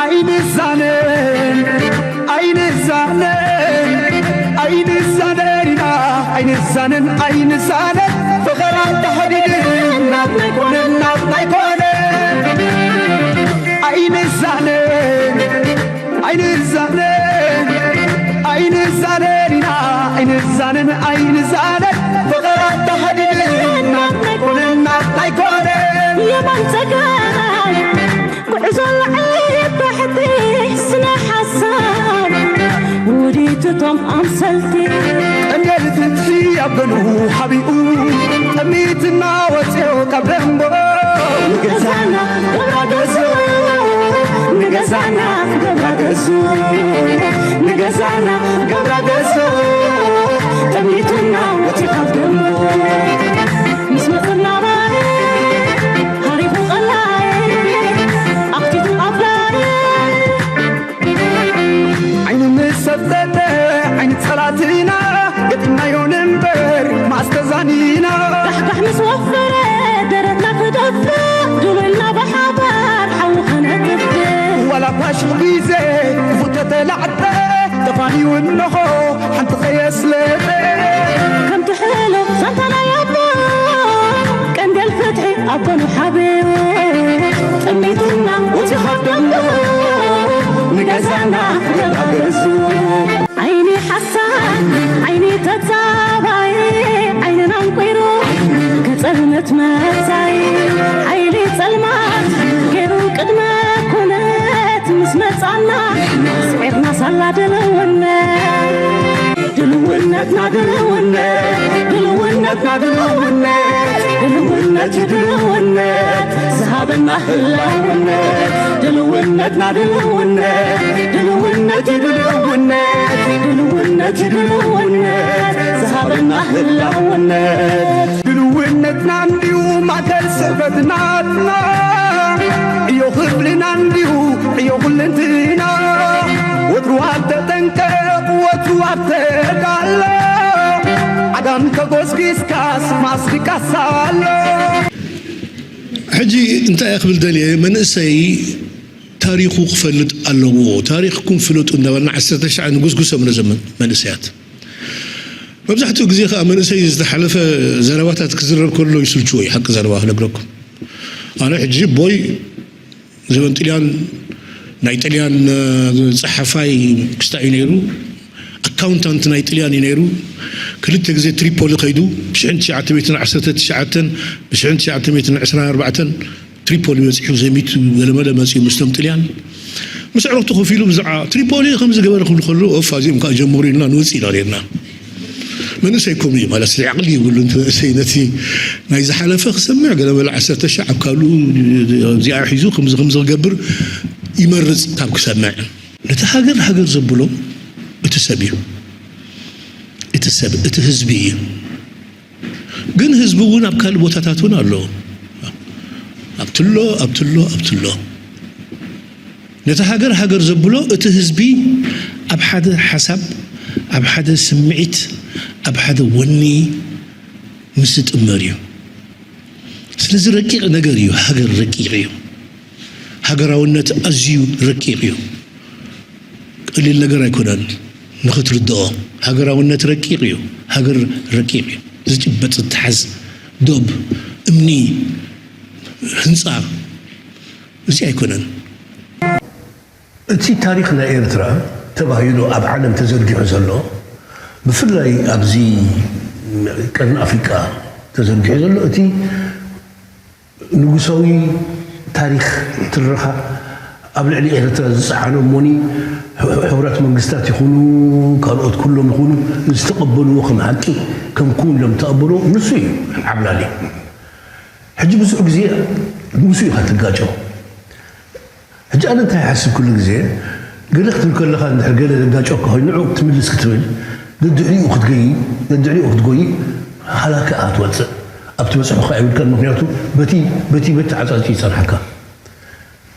ኣይንዛነን ኣይንዛነን ኣይንዛነን ኢና ኣይንዛነን ኣይንዛነን ፍቕራ ተሓዲድን ናትና ኣይኮነን ናትና ኣይኮነን ኣይንዛነን ኣይንዛነን ኣይንዛነን ኢና ኣይንዛነን ኣይንዛነን ፍቕራ ተሓዲድን ናትና ኣይኮነን ናትና ኣይኮነን የማን ጸጋም ጉዕዞ ላዕሊ ታሕቲ ስነ ሓሳብ ውዲት እቶም ኣምሰልቲ ቀንደል ፍትሒ ኣብ ገኑ ሓቢኡ ጠሚትና ወፅኦ ካብ ደንቦ ንገዛና ገብራ ገዙ ንገዛና ገብራ ገዙ ንገዛና ገብራ ገዙ ጠሚትና ወፅኦ ካብ ደንቦ ምስ መፅና ሃሪፉ ቀላይ ኣኽቲቱ ኣፍላይ ዓይኑ ምስ ሰብተተ ዓይኒ ጸላትና ገጢምናዮ ንንበር ማስተዛኒና ዳሕዳሕ ምስ ወፈረ ደረትና ክደፍእ ዱብልና ብሓባር ሓዊ ከነጥፍእ ዋላ ፋሽል ግዜ ክፉእ ተተላዕጠ ተፋንዩ እንሆ ሓንቲ ከየስለጠ ከምቲ ሕሉፍ ዛንታ ናይ ኣቦ ቀንደል ፍትሒ ኣቦ ንሓብዮ ጠሚትና ወፂኻ ደሞ ንገዛና ገዛ ገዙ ዓይኒ ሓሳድ ዓይኒ ተጻባይ ዓይንና ኣንቂሩ ከጸልመት መጻይ ሓይሊ ጸልማት ገይሩ ቅድመ ኩነት ምስ መጻና ስዒርና ሳላ ድልውነት ድልውነትና ድልውነት ድልውነትና ድልውነት ድልውነት ድልውነት ዝሃበና ህላውነት ድልውነትና ድልውነት ድልውነት ድልውነት ድልውነት ድልውነት ዝሃበና ህላውነት ድልውነትና እንዲዩ ማእከል ስዕበትናትና ዕዮ ክፍልና እንዲዩ ዕዮ ኩልንትና ወትሩ ኣብ ተጠንቀቕ ወትሩ ኣብ ተዳሎ ዓጋም ተጎስጊስካስ ማስቲካስ ኣሎ ሕጂ እንታይ እየ ክብል ደልየ መንእሰይ ታሪኹ ክፈልጥ ኣለዎ ታሪኽኩም ፍለጡ እንዳበልና ዓሰርተ ሻዕ ንጉስጉሶም ነዞም መንእሰያት መብዛሕትኡ ግዜ ከዓ መንእሰይ ዝተሓለፈ ዘረባታት ክዝረብ ከሎ ይስልችዎ እዩ ሓቂ ዘረባ ክነግረኩም ኣነ ሕጂ ቦይ ዘበን ጥልያን ናይ ጥልያን ፀሓፋይ ክስታይ እዩ ነይሩ ኣካውንታንት ናይ ጥልያን እዩ ነይሩ ክልተ ግዜ ትሪፖሊ ከይዱ ብሽሕን ትሽዓተ ሚእትን ዓሰርተ ትሽዓተን ብሽሕን ትሽዓተ ሚእትን ዕስራን ኣርባዕተን ትሪፖሊ በፂሑ ዘሚቱ ገለመለ መፂኡ ምስቶም ጥልያን ምስ ዕረፍቱ ኮፍ ኢሉ ብዛዕባ ትሪፖሊ ከምዚ ገበረ ክብሉ ከለዉ ኦፍ ኣዚኦም ከዓ ጀምሩ ኢልና ንውፅእ ኢና ነርና መንእሰይ ከምኡ እዩ ማለት ዓቕሊ ይብሉ እቲ መንእሰይ ነቲ ናይ ዝሓለፈ ክሰምዕ ገለመለ ዓሰርተ ሻዕ ኣብ ካልኡ እዚኣ ሒዙ ከምዚ ከምዚ ክገብር ይመርፅ ካብ ክሰምዕ ነቲ ሃገር ሃገር ዘብሎ እቲ ሰብ እዩ እቲ ሰብ እቲ ህዝቢ እዩ ግን ህዝቢ እውን ኣብ ካልእ ቦታታት እውን ኣሎ ኣብትሎ ኣብትሎ ኣብትሎ ነቲ ሃገር ሃገር ዘብሎ እቲ ህዝቢ ኣብ ሓደ ሓሳብ ኣብ ሓደ ስምዒት ኣብ ሓደ ወኒ ምስ ዝጥመር እዩ ስለዚ ረቂቕ ነገር እዩ ሃገር ረቂቕ እዩ ሃገራውነት ኣዝዩ ረቂቕ እዩ ቀሊል ነገር ኣይኮነን ንኽትርድኦ ሃገራውነት ረቂቕ እዩ ሃገር ረቂቕ እዩ ዝጭበጥ ዝተሓዝ ዶብ እምኒ ህንፃ እዚ ኣይኮነን እቲ ታሪኽ ናይ ኤርትራ ተባሂሉ ኣብ ዓለም ተዘርጊሑ ዘሎ ብፍላይ ኣብዚ ቀርኒ ኣፍሪቃ ተዘርጊሑ ዘሎ እቲ ንጉሳዊ ታሪኽ ትረኻ ኣብ ልዕሊ ኤርትራ ዝጸዓኖ እሞኒ ሕቡራት መንግስታት ይኹኑ ካልኦት ኩሎም ይኹኑ ዝተቐበልዎ ከም ሓቂ ከም ክውን ኢሎም ዝተቐበልዎ ንሱ እዩ ዓብላሊ ሕጂ ብዙሕ ግዜ ንሱ ኢኻ ትጋጨው ሕጂ ኣነ እንታይ ይሓስብ ኩሉ ግዜ ገለ ክትብል ከለኻ እንድሕር ገለ ዘጋጨወካ ኮይኑ ንዑ ክትምልስ ክትብል ደድሕሪኡ ክትገይ ደድሕሪኡ ክትጎይ ሃላካ ኢኻ ትወፅእ ኣብ ትበፅሖ ከዓ የብልካን ምክንያቱ በቲ በቲ በቲ ዓፃፂ ይፀንሓካ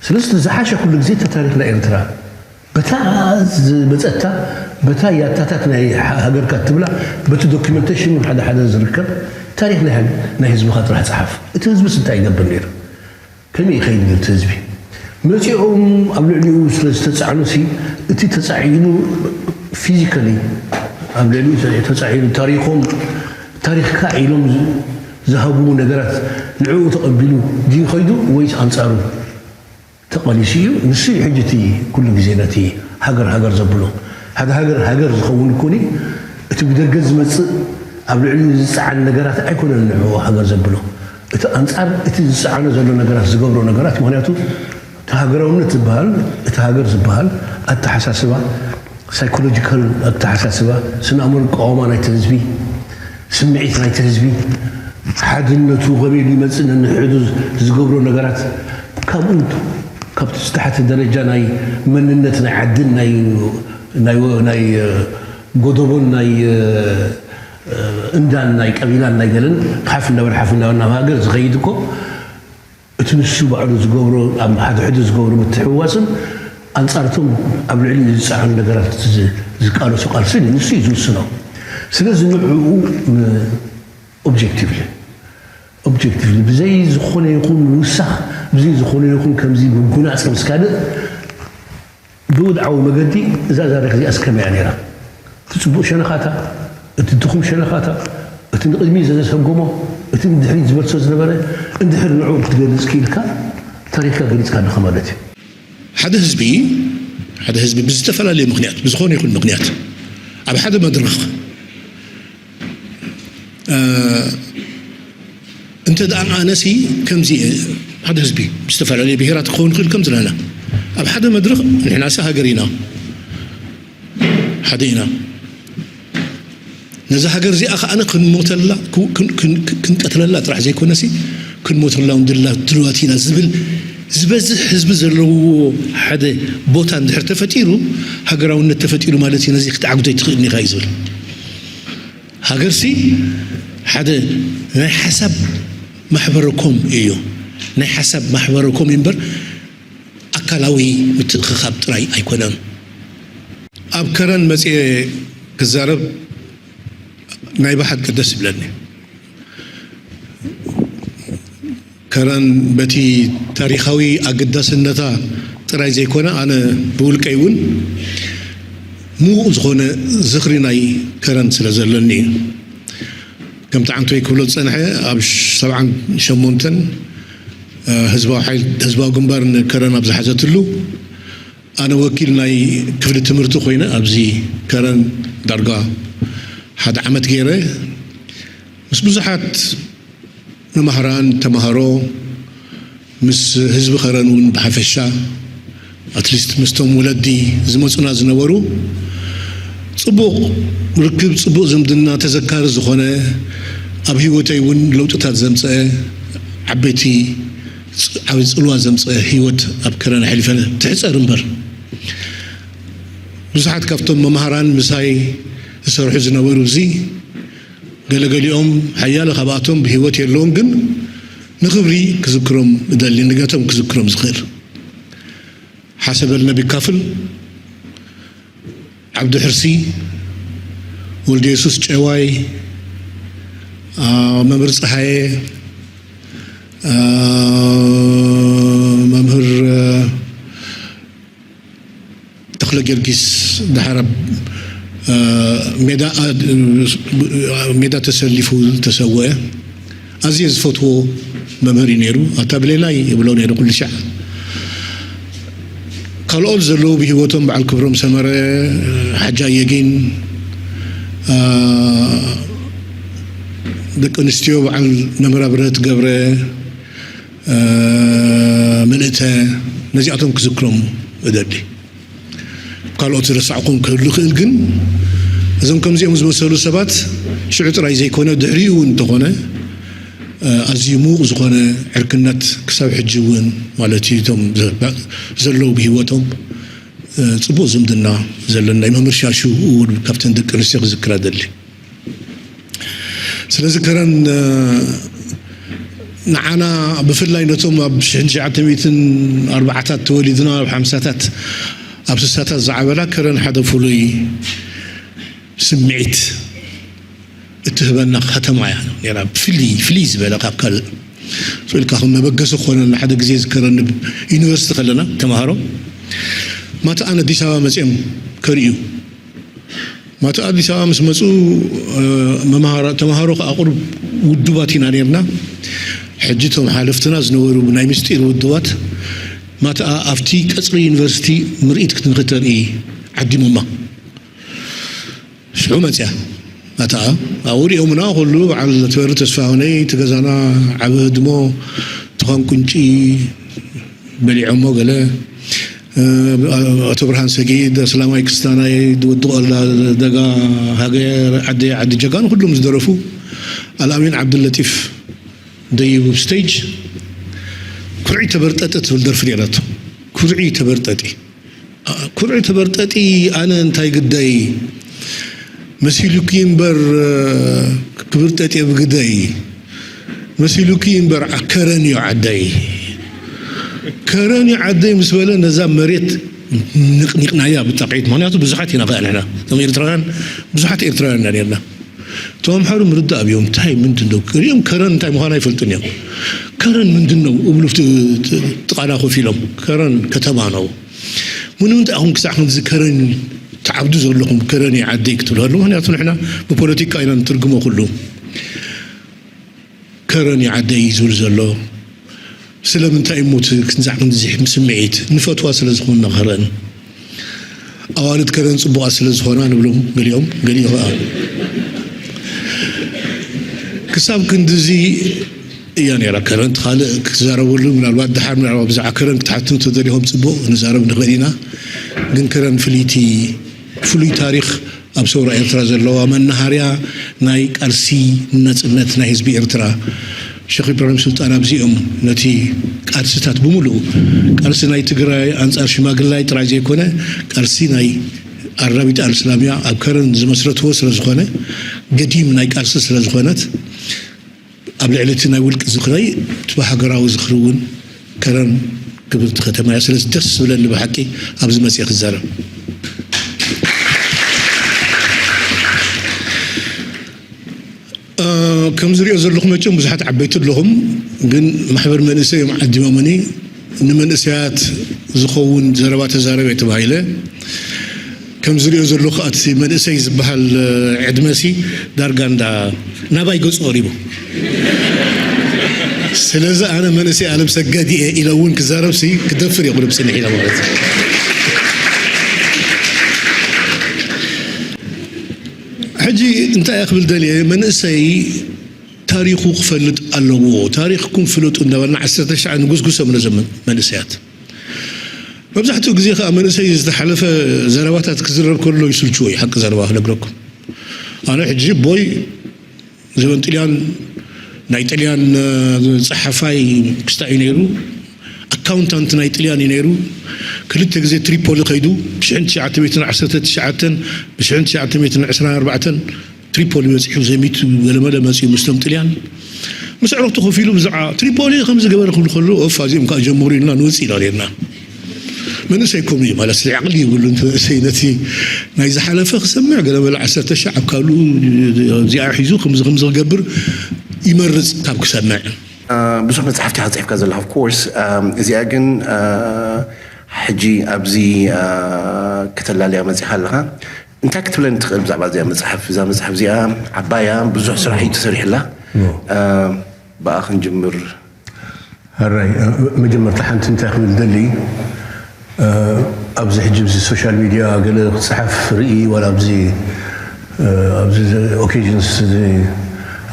ስለዚ ዝሓሸ ኩሉ ግዜ እታ ታሪክ ናይ ኤርትራ በታ ዝመፀታ በታ ያታታት ናይ ሃገርካ ትብላ በቲ ዶኪመንቴሽን ሓደ ሓደ ዝርከብ ታሪክ ናይ ህዝብካ ጥራሕ ፀሓፍ እቲ ህዝብስ እንታይ ይገብር ነይሩ ከመይ ይኸይድ ነቲ ህዝቢ መጺኦም ኣብ ልዕሊኡ ስለ ዝተጻዕኑ ሲ እቲ ተጻዒኑ ፊዚካሊ ኣብ ልዕሊኡ ተጻዒኑ ታሪኾም ታሪኽካ ኢሎም ዝሃብዎ ነገራት ንዕኡ ተቐቢሉ ድዩ ከይዱ ወይስ ኣንጻሩ ተቐሊሱ እዩ? ንሱ እዩ ሕጂ እቲ ኩሉ ግዜ ነቲ ሃገር ሃገር ዘብሎ። ሓደ ሃገር ሃገር ዝኸውን እኮኒ እቲ ብደገ ዝመጽእ ኣብ ልዕሊኡ ዝጸዓን ነገራት ኣይኮነን ንዕኡ ሃገር ዘብሎ። እቲ ኣንጻር እቲ ዝጸዓኖ ዘሎ ነገራት ዝገብሮ ነገራት ምክንያቱ እቲ ሃገራውነት ዝበሃል እቲ ሃገር ዝበሃል ኣተሓሳስባ ሳይኮሎጂካል ኣተሓሳስባ ስነ ኣእምሮ ኣቃውማ ናይቲ ህዝቢ ስምዒት ናይቲ ህዝቢ ሓድነቱ ከመይ ኢሉ ይመፅእ ነንሕዱ ዝገብሮ ነገራት ካብኡ ካብቲ ዝተሓተ ደረጃ ናይ መንነት ናይ ዓድን ናይ ናይ ናይ ጎደቦን ናይ እንዳን ናይ ቀቢላን ናይ ገለን ሓፍ እንዳበል ሓፍ እንዳበል ናብ ሃገር ዝኸይድ እኮ እቲ ንሱ ባዕሉ ዝገብሮ ኣብ ሓደ ሕዱ ዝገብሮ ምትሕውዋስን ኣንጻርቶም ኣብ ልዕሊ ዝጸዓኑ ነገራት ዝቃለሱ ቃልስን ንሱ እዩ ዝውስኖ። ስለዚ ንዕኡ ኦብጀክቲቭሊ ኦብጀክቲቭሊ ብዘይ ዝኾነ ይኹን ምውሳኽ ብዘይ ዝኾነ ይኹን ከምዚ ምጉናጽ ምስ ካልእ ብውድዓዊ መገዲ እዛ ታሪኽ እዚኣ ስከመያ ነይራ እቲ ጽቡቕ ሸነኻታ እቲ ድኹም ሸነኻታ እቲ ንቕድሚ ዘሰጎሞ እቲ ንድሕሪት ዝመልሶ ዝነበረ እንድሕር ንዕኡ ክትገልጽ ክኢልካ ታሪኽካ ገሊጽካ ኣለኻ ማለት እዩ። ሓደ ህዝቢ ሓደ ህዝቢ ብዝተፈላለየ ምክንያት ብዝኾነ ይኹን ምክንያት ኣብ ሓደ መድረኽ እንተ ደኣ ኣነሲ ከምዚ ሓደ ህዝቢ ዝተፈላለየ ብሄራት ክኸውን ክእል ከም ዘለና ኣብ ሓደ መድረኽ ንሕናሲ ሃገር ኢና ሓደ ኢና ነዚ ሃገር እዚኣ ከኣነ ክንሞተላ ክንቀትለላ ጥራሕ ዘይኮነሲ ክንሞተላ እውን ድላ ድልዋት ኢና ዝብል ዝበዝሕ ህዝቢ ዘለዎ ሓደ ቦታ እንድሕር ተፈጢሩ ሃገራውነት ተፈጢሩ ማለት እዩ ነዚ ክትዓግዶ ኣይትኽእልን ኢኻ እዩ ዝብል ሃገርሲ ሓደ ናይ ሓሳብ ማሕበረኮም እዩ። ናይ ሓሳብ ማሕበረኮም እምበር ኣካላዊ ምትእኽኻብ ጥራይ ኣይኮነን። ኣብ ከረን መጽኤ ክዛረብ ናይ ብሓቂ ደስ ይብለኒ። ከረን በቲ ታሪኻዊ ኣገዳስነታ ጥራይ ዘይኮነ ኣነ ብውልቀይ እውን ምዉቕ ዝኾነ ዝኽሪ ናይ ከረን ስለ ዘለኒ እዩ። ከምቲ ዓንቶይ ክብሎ ዝጸንሐ ኣብ ሰብዓን ሸሞንተን ህዝባዊ ሓይል ህዝባዊ ግንባር ንከረን ኣብ ዝሓዘትሉ ኣነ ወኪል ናይ ክፍሊ ትምህርቲ ኮይነ ኣብዚ ከረን ዳርጋ ሓደ ዓመት ገይረ ምስ ብዙሓት መማህራን ተማሃሮ ምስ ህዝቢ ከረን እውን ብሓፈሻ ኣትሊስት ምስቶም ወለዲ ዝመፁና ዝነበሩ ፅቡቕ ርክብ ፅቡቕ ዝምድና ተዘካሪ ዝኾነ ኣብ ህይወተይ እውን ለውጥታት ዘምፀአ ዓበይቲ ዓብይ ፅልዋ ዘምፀአ ህይወት ኣብ ከረን ኣሕሊፈ ትሕፀር እምበር ብዙሓት ካብቶም መማህራን ምሳይ ዝሰርሑ ዝነበሩ እዚ ገለገሊኦም ሓያለ ካብኣቶም ብህይወት የለውን ግን ንኽብሪ ክዝክሮም እደሊ ንገቶም ክዝክሮም ዝኽእል ሓሰበል ነቢ ካፍል ዓብዱ ሕርሲ ወልደ የሱስ ጨዋይ መምህር ፀሃየ መምህር ተኽለ ጊዮርጊስ ድሓር ኣብ ሜዳ ተሰሊፉ ዝተሰወአ ኣዝየ ዝፈትዎ መምህር እዩ ነይሩ። ኣታ ብሌናይ ይብሎ ነይሩ ኩሉ ሻዕ። ካልኦት ዘለዉ ብህይወቶም በዓል ክብሮም ሰመረ፣ ሓጂ ኣየጊን፣ ደቂ ኣንስትዮ በዓል ነመራ ብረት ገብረ፣ ምልእተ ነዚኣቶም ክዝክሮም እደሊ። ካልኦት ዝረሳዕኩም ክህሉ ይኽእል ግን እዞም ከምዚኦም ዝመሰሉ ሰባት ሽዑ ጥራይ ዘይኮነ ድሕሪኡ እውን እንተኾነ ኣዝዩ ምዉቕ ዝኾነ ዕርክነት ክሳብ ሕጂ እውን ማለት እዩ እቶም ዘለዉ ብህይወቶም ፅቡቕ ዝምድና ዘለና እዩ። መምህር ሻሹ እውን ካብተን ደቂ ኣንስትዮ ክዝክራ ደሊ። ስለዚ ከረን ንዓና ብፍላይ ነቶም ኣብ ሽሕን ትሽዓተ ሚእትን ኣርባዓታት ተወሊድና ኣብ ሓምሳታት ኣብ ስሳታት ዝዓበና ከረን ሓደ ፍሉይ ስምዒት እትህበና ከተማ እያ ነራ። ፍልይ ፍልይ ዝበለ ካብ ካልእ ስኢልካ ከም መበገሲ ክኾነና ሓደ ግዜ ዝከረኒ ዩኒቨርሲቲ ከለና ተምሃሮ ማታ ኣነ ኣዲስ ኣበባ መፅኦም ከርእዩ ማታ ኣዲስ ኣበባ ምስ መፁ ተምሃሮ ከዓ ቁሩብ ውዱባት ኢና ነርና። ሕጂ እቶም ሓለፍትና ዝነበሩ ናይ ምስጢር ውዱባት ማታ ኣብቲ ቀፅሪ ዩኒቨርሲቲ ምርኢት ክትንክተርኢ ዓዲሞማ። ሽዑ መፅያ ኣታ ኣብኡ ሪኦምና ኩሉ በዓል ተበሪ ተስፋሁነይ እቲ ገዛና ዓበ ህድሞ ትኾን ቁንጪ በሊዖሞ ገለ ኣቶ ብርሃን ሰጊድ ኣስላማይ ክስታናይ ድወድቆላ ደጋ ሃገር ዓደ ዓዲ ጀጋኑ ኩሎም ዝደረፉ ኣልኣሚን ዓብዱለጢፍ ደይቡ ስቴጅ ኩርዒ ተበርጠጠ ትብል ደርፊ ነራቶ። ኩርዒ ተበርጠጢ ኩርዒ ተበርጠጢ ኣነ እንታይ ግደይ መሲሉኪ እምበር ክብርጠጢ ብግደይ መሲሉኪ እምበር ከረን እዩ ዓደይ ከረን እዩ ዓደይ ምስ በለ ነዛ መሬት ንቕኒቕናያ ብጣቂት ምክንያቱ ብዙሓት ኢና ከኣ ንሕና እቶም ኤርትራውያን ብዙሓት ኤርትራውያን ኢና ነርና እቶም ኣምሓሩ ምርዳእ ኣብዮም እንታይ ምንድን ነው ሪኦም ከረን እንታይ ምዃኑ ኣይፈልጡን እዮም ከረን ምንድን ነው እብሉ ጥቓና ኮፍ ኢሎም ከረን ከተማ ነው ምንምንታይ ኣኹም ክሳዕ ክንዚ ከረን ትዓብዱ ዘለኹም ከረን ዓደይ ክትብሉ ከሎ ምክንያቱ ንሕና ብፖለቲካ ኢና ንትርግሞ ኩሉ ከረን ዓደይ ዝብል ዘሎ ስለምንታይ እሞ ክንዛዕ ክንዚ ስምዒት ንፈትዋ ስለ ዝኾንና ከረን ኣዋልድ ከረን ፅቡቓት ስለ ዝኾና ንብሎም ገሊኦም ገሊኡ ከዓ ክሳብ ክንድዚ እያ ነይራ ከረን ካልእ ክዛረበሉ ምናልባት ድሓር ምናልባት ብዛዕባ ከረን ክትሓትም ተደሊኹም ፅቡቕ ክንዛረብ ንኽእል ኢና ግን ከረን ፍልይቲ ፍሉይ ታሪኽ ኣብ ሰውራ ኤርትራ ዘለዋ መናሃርያ ናይ ቃልሲ ናጽነት ናይ ህዝቢ ኤርትራ ሸኽ ኢብራሂም ሱልጣን ኣብዚኦም ነቲ ቃልስታት ብምሉኡ ቃልሲ ናይ ትግራይ ኣንጻር ሽማግላይ ጥራይ ዘይኮነ ቃልሲ ናይ ኣራቢት ኣልስላምያ ኣብ ከረን ዝመስረትዎ ስለ ዝኾነ ገዲም ናይ ቃልሲ ስለ ዝኾነት ኣብ ልዕሊ እቲ ናይ ውልቂ ዝኽረይ እቲ ሃገራዊ ዝኽሪ እውን ከረን ክብርቲ ከተማ እያ። ስለዚ ደስ ዝብለኒ ብሓቂ ኣብዚ መፅየ ክዛረብ። ከም ዝሪኦ ዘለኹ መቸም ብዙሓት ዓበይቲ ኣለኹም፣ ግን ማሕበር መንእሰይ እዮም ዓዲሞምኒ። ንመንእሰያት ዝኸውን ዘረባ ተዛረበ ተባሂለ። ከም ዝሪኦ ዘለኹ እቲ መንእሰይ ዝበሃል ዕድመሲ ዳርጋ እንዳ ናባይ ገፁ ቀሪቡ። ስለዚ ኣነ መንእሰይ ኣለም ሰገድ እየ ኢለ እውን ክዛረብሲ ክደፍር እየ ቁሩብ ፅንሕ ኢለ ማለት እዩ። ሕጂ እንታይ እየ ክብል ደልየ መንእሰይ ታሪኹ ክፈልጥ ኣለዎ። ታሪኽኩም ፍለጡ እንዳበልና ዓሰርተ ሻዕ ንጉስጉሶም ነዞም መንእሰያት። መብዛሕትኡ ግዜ ከዓ መንእሰይ ዝተሓለፈ ዘረባታት ክዝረብ ከሎ ይስልችዎ እዩ። ሓቂ ዘረባ ክነግረኩም ኣነ ሕጂ ቦይ ዘበን ጥልያን ናይ ጥልያን ፀሓፋይ ክስታ እዩ ነይሩ። ኣካውንታንት ናይ ጥልያን እዩ ነይሩ። ክልተ ግዜ ትሪፖሊ ከይዱ ብሽሕን ትሽዓተ ሚእትን ዓሰርተ ትሽዓተን ብሽሕን ትሽዓተ ሚእትን ዕስራን ኣርባዕተን ትሪፖሊ በፂሑ ዘሚቱ ገለመለ መፂኡ ምስቶም ጥልያን ምስ ዕረፍቱ ኮፍ ኢሉ ብዛዕባ ትሪፖሊ ከም ዝገበረ ክብሉ ከለዉ ኦፍ ኣዚኦም ከዓ ጀምሩ ኢልና ንውፅእ ኢና ነርና። መንእሰይ ከምኡ እዩ ማለት ስለ ዓቕሊ ይብሉ እቲ መንእሰይ ነቲ ናይ ዝሓለፈ ክሰምዕ ገለ በለ ዓሰርተ ሻዕ ኣብ ካልኡ እዚኣ ሒዙ ከምዚ ከምዚ ክገብር ይመርፅ ካብ ክሰምዕ። ብዙሕ መፅሓፍቲ ኢኻ ፅሒፍካ ዘለኻ of course እዚኣ ግን ሕጂ ኣብዚ ከተላልያ መፂኻ ኣለኻ እንታይ ክትብለኒ ትኽእል ብዛዕባ እዚኣ መፅሓፍ እዛ መፅሓፍ እዚኣ ዓባያ ብዙሕ ስራሕ እዩ ተሰሪሕላ ብኣ ክንጅምር ሕራይ መጀመርታ ሓንቲ እንታይ ክብል ደሊ ኣብዚ ሕጂ ብዚ social media ገለ ክፅሓፍ ርኢ ዋላ ኣብዚ ኣብዚ occasions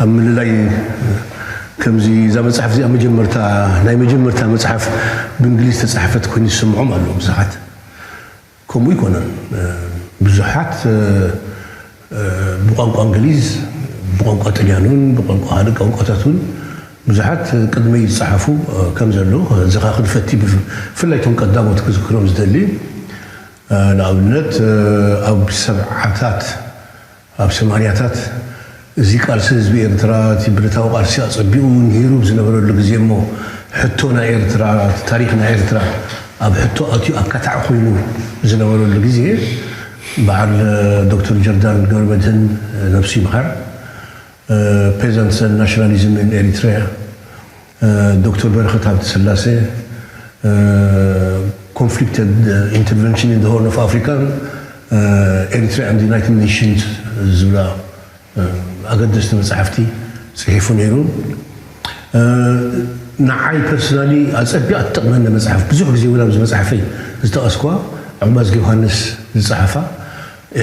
ኣብ ምልላይ ከምዚ እዛ መፅሓፍ እዚኣ መጀመርታ ናይ መጀመርታ መፅሓፍ ብእንግሊዝ ተፃሕፈት ኮይኑ ዝስምዖም ኣለዉ ብዙሓት ከምኡ ኣይኮነን። ብዙሓት ብቋንቋ እንግሊዝ፣ ብቋንቋ ጥልያን እውን፣ ብቋንቋ ካልእ ቋንቋታት እውን ብዙሓት ቅድመይ ዝጸሓፉ ከም ዘለዉ ከዘኻኽር ፈቲ። ብፍላይ እቶም ቀዳሞት ክዝክሮም ዝደሊ፣ ንኣብነት ኣብ ሰብዓታት ኣብ ሰማንያታት እዚ ቃልሲ ህዝቢ ኤርትራ እቲ ብረታዊ ቃልሲ ኣጸቢቑ ንሂሩ ዝነበረሉ ግዜ እሞ ሕቶ ናይ ኤርትራ እቲ ታሪኽ ናይ ኤርትራ ኣብ ሕቶ ኣትዩ ኣካታዕ ኮይኑ ዝነበረሉ ግዜ በዓል ዶክተር ጀርዳን ገብረመድህን ነብሱ ይምሓር Peasants and Nationalism in Eritrea ዶክተር በረኸት ሃብተስላሴ Conflicted Intervention in the Horn of Africa, Eritrea and the United Nations ዝብላ ኣገደስቲ መፅሓፍቲ ፅሒፉ ነይሩ። ንዓይ ፐርሰናሊ ኣፀቢቓ ትጠቕመኒ መፅሓፍ፣ ብዙሕ ግዜ እውን ኣብዚ መፅሓፈይ ዝጠቐስኳ ዕቁባዝጊ ዮሃንስ ዝፀሓፋ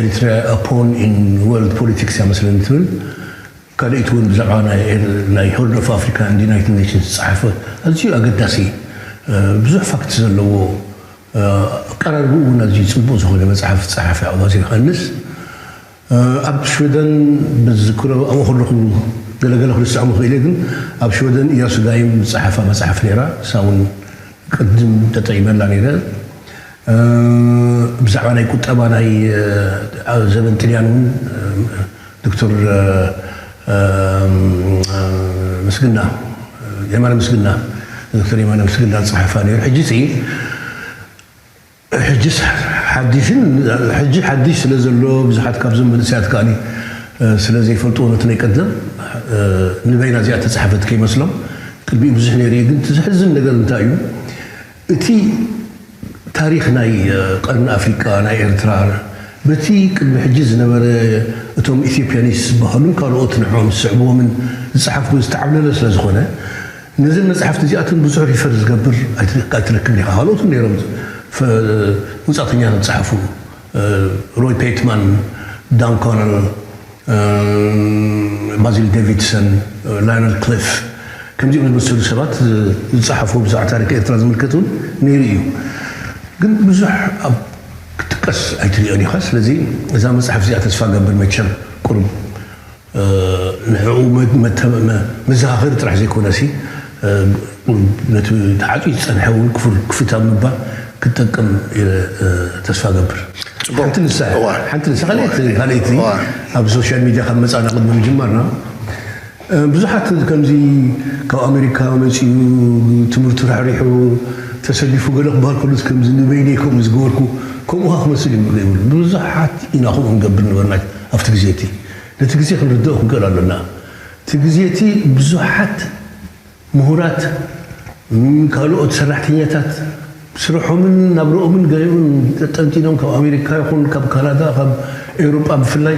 ኤሪትሪያ ፖን ኢን ወርልድ ፖሊቲክስ እያ መስለኒ ትብል። ካልኣይቲ እውን ብዛዕባ ናይ ሆርን ኦፍ ኣፍሪካ ኤንድ ዩናይትድ ኔሽንስ ዝፀሓፈ ኣዝዩ ኣገዳሲ ብዙሕ ፋክት ዘለዎ ኣቀራርብኡ እውን ኣዝዩ ፅቡቕ ዝኾነ መፅሓፍ ፀሓፊ ኣባዜ ዮሃንስ ኣብ ሽወደን ብዝክሮ ኣብኡ ከለኹ ገለገለ ክርስዖም ይኽእል እየ ግን ኣብ ሽወደን እያሱ ዳይም ዝፀሓፋ መፅሓፍ ነይራ እሳ እውን ቅድም ተጠቂመላ ነይረ ብዛዕባ ናይ ቁጠባ ናይ ዘበን ጥልያን እውን ዶክተር ምስግና የማነ ምስግና ዶክተር የማነ ምስግና ዝፀሓፋ ነይሩ ሕጂ ሲ ሕጂስ ሓዲሽን ሕጂ ሓዲሽ ስለ ዘሎ ብዙሓት ካብዞም መንእሰያት ከኣ ስለ ዘይፈልጥዎ ነቲ ናይ ቀደም ንበይና እዚኣ ተፃሓፈት ከይመስሎም ቅድሚኡ ብዙሕ ነይሩ ግን እቲ ዘሕዝን ነገር እንታይ እዩ እቲ ታሪኽ ናይ ቀርኒ ኣፍሪቃ ናይ ኤርትራ በቲ ቅድሚ ሕጂ ዝነበረ እቶም ኢትዮጵያኒስ ዝበሃሉን ካልኦት ንዕኦም ዝስዕብዎምን ዝፀሓፍዎ ዝተዓብለለ ስለ ዝኾነ ነዘን መፅሓፍቲ እዚኣተን ብዙሕ ሪፈር ዝገብር ኣይትረክብን ኢኻ ካልኦት እውን ነይሮም ውፃእተኛታት ዝፀሓፉ ሮይ ፔትማን ዳን ኮነል ባዚል ዴቪድሰን ላዮነል ክሊፍ ከምዚኦም ዝመሰሉ ሰባት ዝፀሓፍዎ ብዛዕባ ታሪክ ኤርትራ ዝምልከት እውን ነይሩ እዩ ግን ብዙሕ ኣብ ክጥቀስ ኣይትሪኦን ኢኻ ስለዚ እዛ መፅሓፍ እዚኣ ተስፋ ገብር መቸም ቁሩብ ንዕኡ መዘኻኸሪ ጥራሕ ዘይኮነ ሲ ነቲ ተዓፅዩ ዝፀንሐ እውን ክፉት ኣብ ምባል ክጠቅም ተስፋ ገብር ሓንቲ ንሳ ሓንቲ ንሳ ካልኣይቲ ካልኣይቲ ኣብ ሶሻል ሚድያ ካብ መፃና ቅድሚ ምጅማርና ብዙሓት ከምዚ ካብ ኣሜሪካ መፂኡ ትምህርቱ ራሕሪሑ ተሰሊፉ ገለ ክበሃል ከሉስ ከምዚ ንበይነይ ከምኡ ዝገበርኩ ከምኡኻ ክመስል እዩ ይብሉ ብዙሓት ኢና ከምኡ ንገብር ነበርና ኣብቲ ግዜ እቲ ነቲ ግዜ ክንርድኦ ክንክእል ኣሎና እቲ ግዜ እቲ ብዙሓት ምሁራት ካልኦት ሰራሕተኛታት ስርሖምን ናብርኦምን ገሊኦም ጠንጢኖም ካብ ኣሜሪካ ይኹን ካብ ካናዳ ካብ ኤውሮጳ ብፍላይ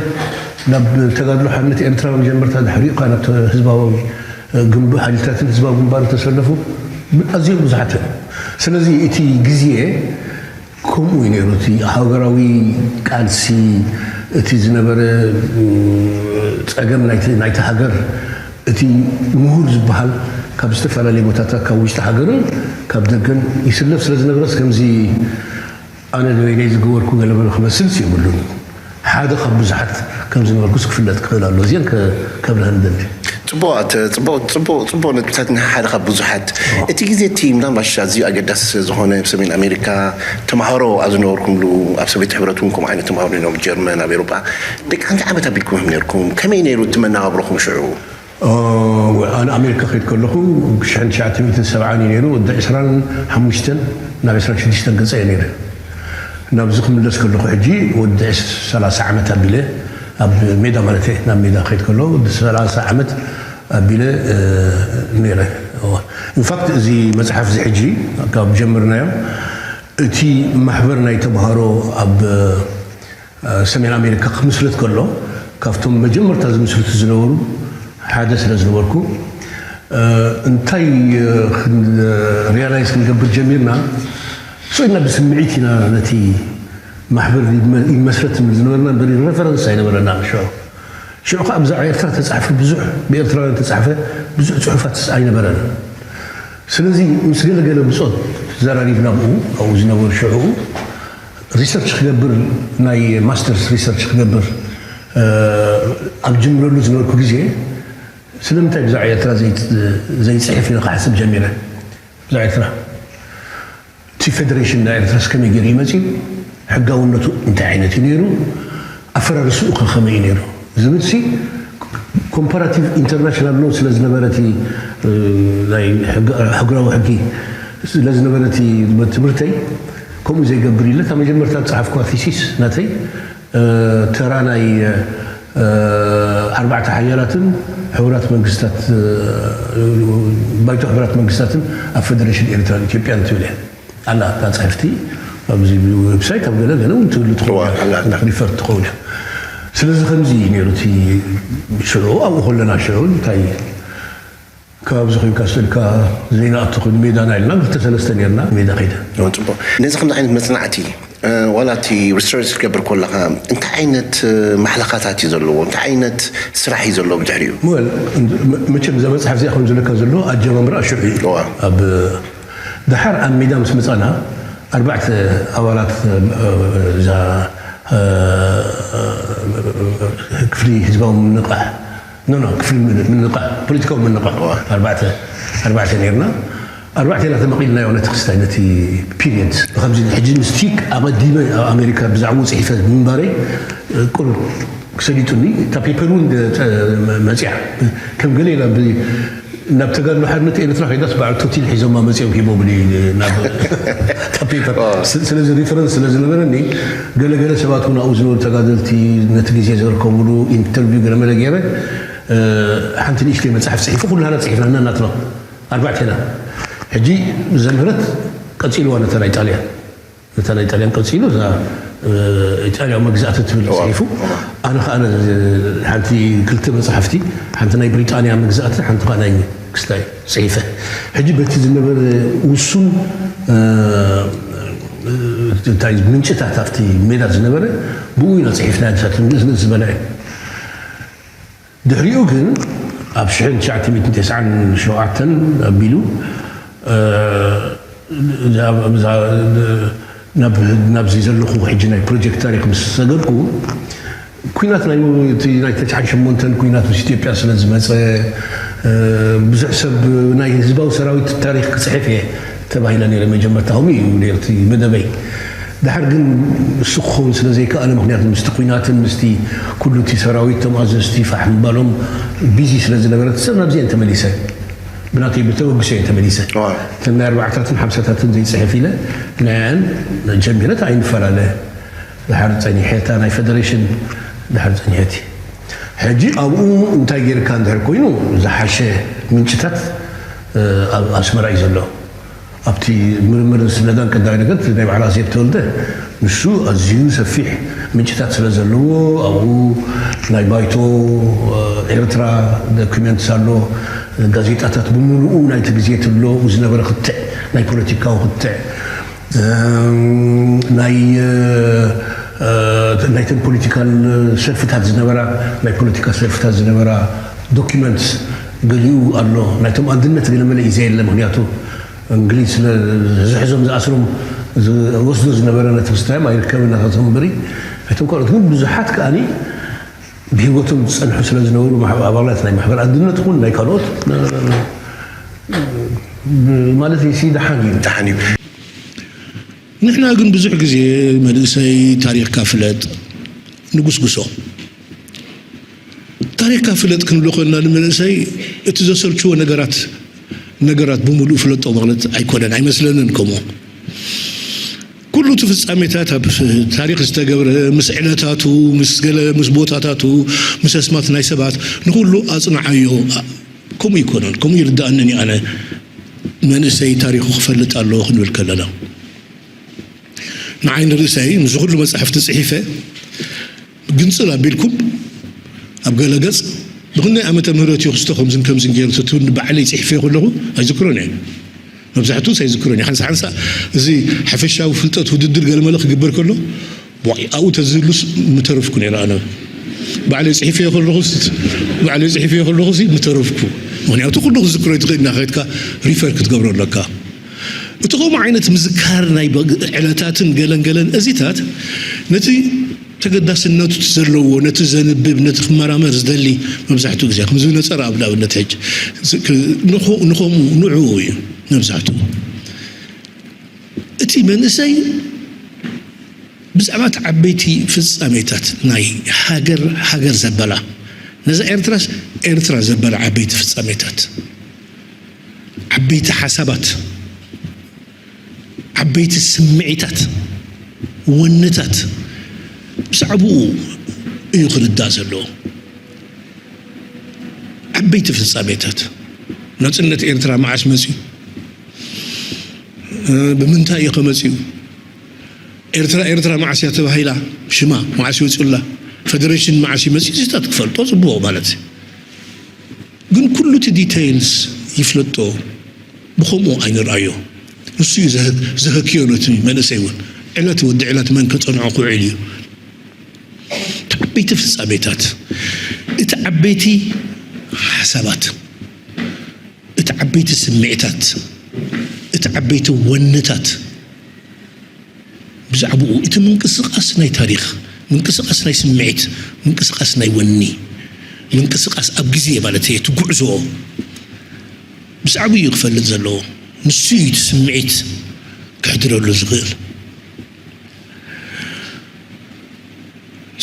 ናብ ተጋድሎ ሓርነት ኤርትራ መጀመርታ ድሕሪኡ ካብ ህዝባዊ ግንብ ሓይልታትን ህዝባዊ ግንባር ተሰለፉ ኣዝዮም ብዙሓት እዮም ስለዚ እቲ ግዜ ከምኡ እዩ ነይሩ እቲ ሃገራዊ ቃልሲ እቲ ዝነበረ ፀገም ናይቲ ሃገር እቲ ምሁር ዝበሃል ካብ ዝተፈላለየ ቦታታት ካብ ውሽጢ ሃገርን ካብ ደገን ይስለፍ ስለ ዝነበረስ ከምዚ ኣነ ንበይነይ ዝገበርኩ ገለመለ ክመስልስ የብሉን ሓደ ካብ ብዙሓት ከም ዝነበርኩስ ክፍለጥ ክኽእል ኣሎ እዚአን ከብርሀን ደሊ ፅቡቅ ነጥብታት ሓደ ካብ ብዙሓት እቲ ግዜ እቲ ምናልባሽ ኣዝዩ ኣገዳሲ ዝኾነ ኣብ ሰሜን ኣሜሪካ ተምሃሮ ኣብ ዝነበርኩምሉ ኣብ ሰቤት ሕብረት እውን ከምኡ ዓይነት ተምሃሮ ነይሮም ጀርመን ኣብ ኤሮጳ ደቂ ሓንቲ ዓመት ኣቢልኩም ነርኩም ከመይ ነይሩ እቲ መነባብሮኹም ሽዑ ኣነ ኣሜሪካ ከይድ ከለኹ ሽሕን ትሽዓተ ሚእትን ሰብዓን እዩ ነይሩ ወዲ ዕስራን ሓሙሽተን ናብ ዕስራን ሽዱሽተን ገፀ እየ ነይረ ናብዚ ክምለስ ከለኹ ሕጂ ወዲ ሰላሳ ዓመት ኣቢለ ኣብ ሜዳ ማለት እየ ናብ ሜዳ ከይድ ከለኹ ወዲ ሰላሳ ዓመት ኣቢለ ነይረ ኢንፋክት እዚ መፅሓፍ እዚ ሕጂ ካብ ጀምርናዮ እቲ ማሕበር ናይ ተምሃሮ ኣብ ሰሜን ኣሜሪካ ክምስርት ከሎ ካብቶም መጀመርታ ዝምስርቱ ዝነበሩ ሓደ ስለ ዝነበርኩ እንታይ ሪያላይዝ ክንገብር ጀሚርና ስኢና ብስምዒት ኢና ነቲ ማሕበር ይመስረት ዝነበርና በሪ ረፈረንስ ኣይነበረና ሽዑ ሽዑ ከዓ ብዛዕባ ኤርትራ ተፃሕፈ ብዙሕ ብኤርትራውያን ተፃሕፈ ብዙሕ ፅሑፋት ኣይነበረን ስለዚ ምስ ገለገለ ብፆት ተዘራሪብና ብኡ ኣብኡ ዝነበሩ ሽዑ ሪሰርች ክገብር ናይ ማስተርስ ሪሰርች ክገብር ኣብ ጅምረሉ ዝነበርኩ ግዜ ስለምንታይ ብዛዕባ ኤርትራ ዘይፅሕፍ ኢለ ክሓስብ ጀሚረ ብዛዕባ ኤርትራ እቲ ፌደሬሽን ናይ ኤርትራስ ከመይ ገይሩ ይመፅኡ ሕጋውነቱ እንታይ ዓይነት እዩ ነይሩ ኣፈራርስኡ ከ ከመይ እዩ ነይሩ ዝብል ሲ ኮምፓራቲቭ ኢንተርናሽናል ሎ ስለ ዝነበረ እቲ ናይ ሕግራዊ ሕጊ ስለ ዝነበረ እቲ ትምህርተይ ከምኡ ዘይገብር ኢለ እታ መጀመርታ ዝፀሓፍኳ ቲሲስ ናተይ ተራ ናይ ኣርባዕተ ሓያላትን ሕቡራት መንግስታት፣ ባይቶ ሕቡራት መንግስታትን ኣብ ፈደሬሽን ኤርትራን ኢትዮጵያን ትብል እያ። ኣላ እታ ጽሕፍቲ ኣብዚ ዌብሳይት ኣብ ገለ ገለ እውን ትህሉ ትኸውን እያ። ሪፈር ትኸውን እያ። ስለዚ ከምዚ እዩ ነይሩ እቲ ሽዑ። ኣብኡ ከለና ሽዑ እንታይ ከባቢ እዚ ኮይንካ ስእልካ ዘይንኣቱ ኮይኑ ሜዳና ኢልና ክልተ ሰለስተ ነርና ሜዳ ከይደ። ጽቡቅ። ነዚ ከምዚ ዓይነት መጽናዕቲ ዋላ እቲ ሪሰርች ክትገብር ከለካ እንታይ ዓይነት ማሕለኻታት እዩ ዘለዎ? እንታይ ዓይነት ስራሕ እዩ ዘለዎ ብድሕሪኡ? ወል መቸም እዛ መፅሓፍ እዚኣ ከም ዝለካ ዘሎ ኣጀማምራ ሽዑ እዩ። ኣብ ደሓር ኣብ ሜዳ ምስ መፃና ኣርባዕተ ኣባላት እዛ ክፍሊ ህዝባዊ ምንቃሕ ኖ ኖ ክፍሊ ምንቃሕ ፖለቲካዊ ምንቃሕ ኣርባዕተ ኣርባዕተ ነርና። ኣርባዕቴና ተመቒልናዮ ነቲ ክስታይ ነቲ ፒሪየድ። ብኸምዚ ሕጂ ምስቲ ኣቐዲመ ኣብ ኣሜሪካ ብዛዕባኡ ጽሒፈ ብምንባረይ ቁሩብ ሰሊጡኒ። እታ ፔፐር እውን መጺኣ ከም ገለ ኢላ ናብ ተጋድሎ ሓርነት ኤርትራ ከይዳስ በዓል ቶቲል ሒዞማ መጺኦም ሂቦምኒ ናብ እታ ፔፐር። ስለዚ ሪፈረንስ ስለ ዝነበረኒ ገለገለ ሰባት እውን ኣብኡ ዝነበሩ ተጋደልቲ ነቲ ግዜ ዘርከብሉ ኢንተርቪው ገለመለ ገይረ ሓንቲ ንእሽተይ መጽሓፍ ጽሒፉ ኩላና ጽሒፍና ነናትና ኣርባዕቴና። ሕጂ ዘምህረት ቀጺልዋ ነታ ናይ ጣልያን ነታ ናይ ጣልያን ቀጺሉ እዛ ኢጣልያዊ መግዛእቲ ትብል ጽሒፉ። ኣነ ከዓ ሓንቲ ክልተ መጽሓፍቲ ሓንቲ ናይ ብሪጣንያ መግዛእቲ ሓንቲ ከዓ ናይ ክስታይ ጽሒፈ። ሕጂ በቲ ዝነበረ ውሱን እንታይ ምንጭታት ኣብቲ ሜዳ ዝነበረ ብኡ ኢና ጽሒፍና ንሳት ንእስ ንእስ ዝበለ ድሕሪኡ ግን ኣብ ሽሕን ትሽዓተ ሚእትን ተስዓን ሸውዓተን ኣቢሉ ናብዚ ዘለኹ ሕጂ ናይ ፕሮጀክት ታሪክ ምስ ሰገድኩ ኩናት ናይ ተስዓን ሸሞንተን ኩናት ምስ ኢትዮጵያ ስለ ዝመፀ ብዙሕ ሰብ ናይ ህዝባዊ ሰራዊት ታሪክ ክፅሕፍ እየ ተባሂለ ነይረ። መጀመርታ ከምኡ እዩ ነርቲ መደበይ። ድሓር ግን እሱ ክኸውን ስለ ዘይከኣለ፣ ምክንያቱ ምስቲ ኩናትን ምስቲ ኩሉ እቲ ሰራዊት፣ እቶም ኣዘዝቲ ፋሕ ምባሎም ቢዚ ስለ ዝነበረ፣ እቲ ሰብ ናብዚ እየን ተመሊሰ። ብናተይ ብተበግሶ እየን ተመሊሰ። እተን ናይ ኣርባዕታትን ሓምሳታትን ዘይፅሕፍ ኢለ ናያን ጀሚረት ኣይንፈላለ። ድሓር ፀኒሐ እታ ናይ ፈደሬሽን ድሓር ፀኒሐት። ሕጂ ኣብኡ እንታይ ጌርካ እንድሕር ኮይኑ ዝሓሸ ምንጭታት ኣብ ኣስመራ እዩ ዘሎ። ኣብቲ ምርምርን ስለላን ቀዳማይ ነገር ናይ በዓል ኣዜብ ተወልደ ንሱ ኣዝዩ ሰፊሕ ምንጭታት ስለ ዘለዎ ኣብኡ ናይ ባይቶ ኤርትራ ዶኩመንትስ ኣሎ። ጋዜጣታት ብምሉኡ ናይቲ ግዜ ትብሎ ዝነበረ ክትዕ ናይ ፖለቲካዊ ክትዕ ናይ ናይተን ፖለቲካል ሰልፍታት ዝነበራ ናይ ፖለቲካ ሰልፍታት ዝነበራ ዶኪመንትስ ገሊኡ ኣሎ። ናይቶም ኣንድነት ገለመለ እዩ ዘየለ። ምክንያቱ እንግሊዝ ስለ ዝሕዞም ዝኣስሮም ዝወስዶ ዝነበረ ነቲ ክስታዮም ኣይርከብን ናታቶም እምበሪ ናይቶም ካልኦት ግን ብዙሓት ከኣኒ ብህይወቶም ዝጸንሑ ስለ ዝነበሩ ኣባላት ናይ ማሕበር ኣንድነት ኹን ናይ ካልኦት ማለት ሲ ደሓን እዩ። ደሓን እዩ። ንሕና ግን ብዙሕ ግዜ መንእሰይ ታሪኽካ ፍለጥ ንጉስጉሶ። ታሪኽካ ፍለጥ ክንብሎ ከለና ንመንእሰይ እቲ ዘሰልችዎ ነገራት ነገራት ብምሉእ ፍለጦ ማለት ኣይኮነን፣ ኣይመስለንን። ከምኡ ኩሉ እቲ ፍጻሜታት ኣብ ታሪኽ ዝተገብረ ምስ ዕለታቱ ምስ ገለ ምስ ቦታታቱ ምስ ኣስማት ናይ ሰባት ንኹሉ ኣጽንዓዮ። ከምኡ ይኮነን፣ ከምኡ ይርድኣንን እዩ። ኣነ መንእሰይ ታሪኹ ክፈልጥ ኣለዎ ክንብል ከለና ንዓይ ንርእሰይ ምስዚ ኩሉ መጻሕፍቲ ጽሒፈ ግንጽል ኣቢልኩም ኣብ ገለ ገጽ ብክንደይ ዓመተ ምህረት እዩ ክስቶ ከምዝን ከምዝን ገይሩ ተትብሉኒ ባዕለይ ጽሒፈዮ ከለኹ ኣይዝክሮን እየ። መብዛሕትኡስ ኣይዝክሮን እየ። ሓንሳ ሓንሳ እዚ ሓፈሻዊ ፍልጠት ውድድር ገለመለ ክግበር ከሎ ዋይ ኣብኡ ተዝህሉስ ምተረፍኩ ነይረ ኣነ ባዕለይ ጽሒፈዮ ከለኹስ ባዕለይ ጽሒፈዮ ከለኹስ ምተረፍኩ። ምክንያቱ ኩሉ ክዝክሮ ትኽእል ኢና ከድካ ሪፈር ክትገብሮ ኣለካ። እቲ ከምኡ ዓይነት ምዝካር ናይ ዕለታትን ገለን ገለን እዚታት ነቲ ተገዳስነቱ ዘለዎ ነቲ ዘንብብ ነቲ ክመራመር ዝደሊ መብዛሕትኡ ግዜ ከምዚ ነፀረ ኣብ ንኣብነት ሕጂ ንኸምኡ ንዑ እዩ መብዛሕትኡ እቲ መንእሰይ ብዛዕባ እቲ ዓበይቲ ፍጻሜታት ናይ ሃገር ሃገር ዘበላ ነዛ ኤርትራስ ኤርትራ ዘበላ ዓበይቲ ፍጻሜታት ዓበይቲ ሓሳባት ዓበይቲ ስምዒታት ወንታት ብዛዕባኡ እዩ ክርዳእ ዘለዎ። ዓበይቲ ፍጻሜታት። ናጽነት ኤርትራ መዓስ መጺኡ? እ፣ ብምንታይ እዩ ከመጺኡ? ኤርትራ፣ ኤርትራ መዓስ እያ ተባሂላ? ሽማ መዓስ ይወጽኡላ? ፈደሬሽን መዓስ ይመጽእ? እዚታት ክፈልጦ ጽቡቕ ማለት እዩ። ግን ኩሉ እቲ ዲቴይልስ ይፍለጦ፣ ብኸምኡ ኣይንርኣዮ። ንሱ እዩ ዘህ-፣ ዘህክዮ ነቲ መንእሰይ እውን። ዕለት ወዲ ዕለት መን ከጸንዖ ክውዕል እዩ። እቲ ዓበይቲ ፍጻሜታት፣ እቲ ዓበይቲ ሓሳባት፣ እቲ ዓበይቲ ስምዒታት፣ እቲ ዓበይቲ ወንታት፣ ብዛዕባኡ እቲ ምንቅስቓስ ናይ ታሪኽ፣ ምንቅስቓስ ናይ ስምዒት፣ ምንቅስቓስ ናይ ወኒ፣ ምንቅስቓስ ኣብ ግዜ ማለት እየ፣ እቲ ጉዕዞ ብዛዕባኡ እዩ ክፈልጥ ዘለዎ። ንሱ እዩ እቲ ስምዒት ክሕድረሉ ዝኽእል።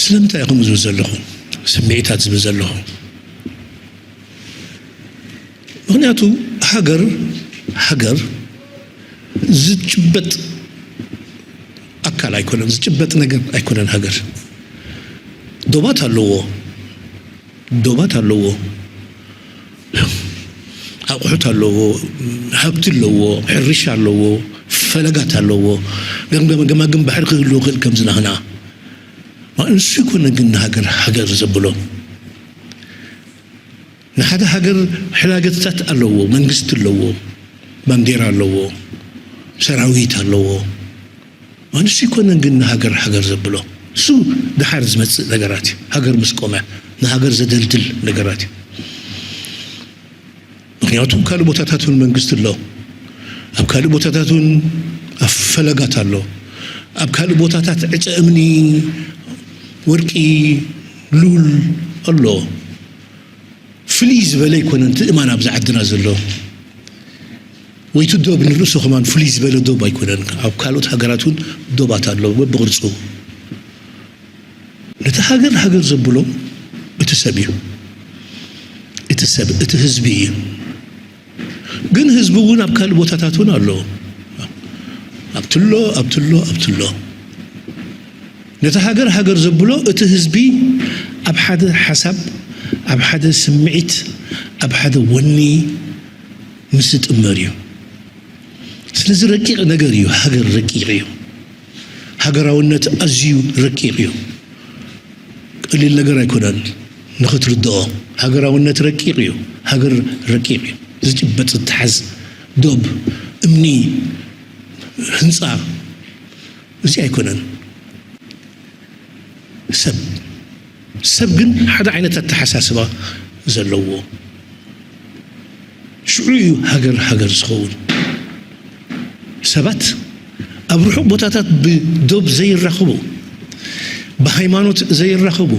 ስለምንታይ እየ ከምኡ ዝብል ዘለኹ? ስምዒታት ዝብል ዘለኹ? ምኽንያቱ ሃገር፣ ሃገር ዝጭበጥ ኣካል ኣይኮነን፣ ዝጭበጥ ነገር ኣይኮነን። ሃገር ዶባት ኣለዎ፣ ዶባት ኣለዎ፣ ኣቑሑት ኣለዎ፣ ሃብቲ ኣለዎ፣ ሕርሻ ኣለዎ፣ ፈለጋት ኣለዎ። ገምገመ ገማግም ባሕሪ ክህልዎ ክእል ከምዚ ናህና። ንሱ ኣይኮነን ግን ንሃገር ሃገር ዘብሎ። ንሓደ ሃገር ሕላገትታት ኣለዎ፣ መንግስቲ ኣለዎ፣ ባንዴራ ኣለዎ፣ ሰራዊት ኣለዎ። ንሱ ኣይኮነን ግን ንሃገር ሃገር ዘብሎ። እሱ ድሓር ዝመጽእ ነገራት እዩ። ሃገር ምስ ቆመ ንሃገር ዘደልድል ነገራት እዩ። ምኽንያቱ ኣብ ካልእ ቦታታት እውን መንግስቲ ኣሎ። ኣብ ካልእ ቦታታት እውን ኣብ ፈለጋት ኣሎ። ኣብ ካልእ ቦታታት ዕጨ እምኒ፣ ወርቂ፣ ሉል ኣሎ። ፍልይ ዝበለ ኣይኮነን እቲ እማን ኣብዚ ዓድና ዘሎ። ወይ እቲ ዶብ ንርእሱ ከማን ፍልይ ዝበለ ዶብ ኣይኮነን። ኣብ ካልኦት ሃገራት እውን ዶባት ኣሎ በብቕርጹ። ነቲ ሃገር ሃገር ዘብሎ እቲ ሰብ እዩ። እቲ ሰብ፣ እቲ ህዝቢ እዩ። ግን ህዝቢ እውን ኣብ ካልእ ቦታታት እውን ኣሎ። ኣብቲ ኣሎ፣ ኣብቲ ኣሎ፣ ኣብቲ ኣሎ። ነቲ ሃገር ሃገር ዘብሎ እቲ ህዝቢ ኣብ ሓደ ሓሳብ፣ ኣብ ሓደ ስምዒት፣ ኣብ ሓደ ወኒ ምስ ዝጥመር እዩ። ስለዚ ረቂቕ ነገር እዩ፣ ሃገር ረቂቕ እዩ። ሃገራውነት ኣዝዩ ረቂቕ እዩ። ቀሊል ነገር ኣይኮነን ንኽትርድኦ። ሃገራውነት ረቂቕ እዩ። ሃገር ረቂቕ እዩ። ዝጭበጥ፣ ዝተሓዝ፣ ዶብ፣ እምኒ፣ ህንጻ፣ እዚ ኣይኮነን። ሰብ፣ ሰብ ግን ሓደ ዓይነት ኣተሓሳስባ ዘለዎ፣ ሽዑ እዩ ሃገር ሃገር ዝኸውን። ሰባት ኣብ ርሑቕ ቦታታት ብዶብ ዘይራኸቡ፣ ብሃይማኖት ዘይራኸቡ፣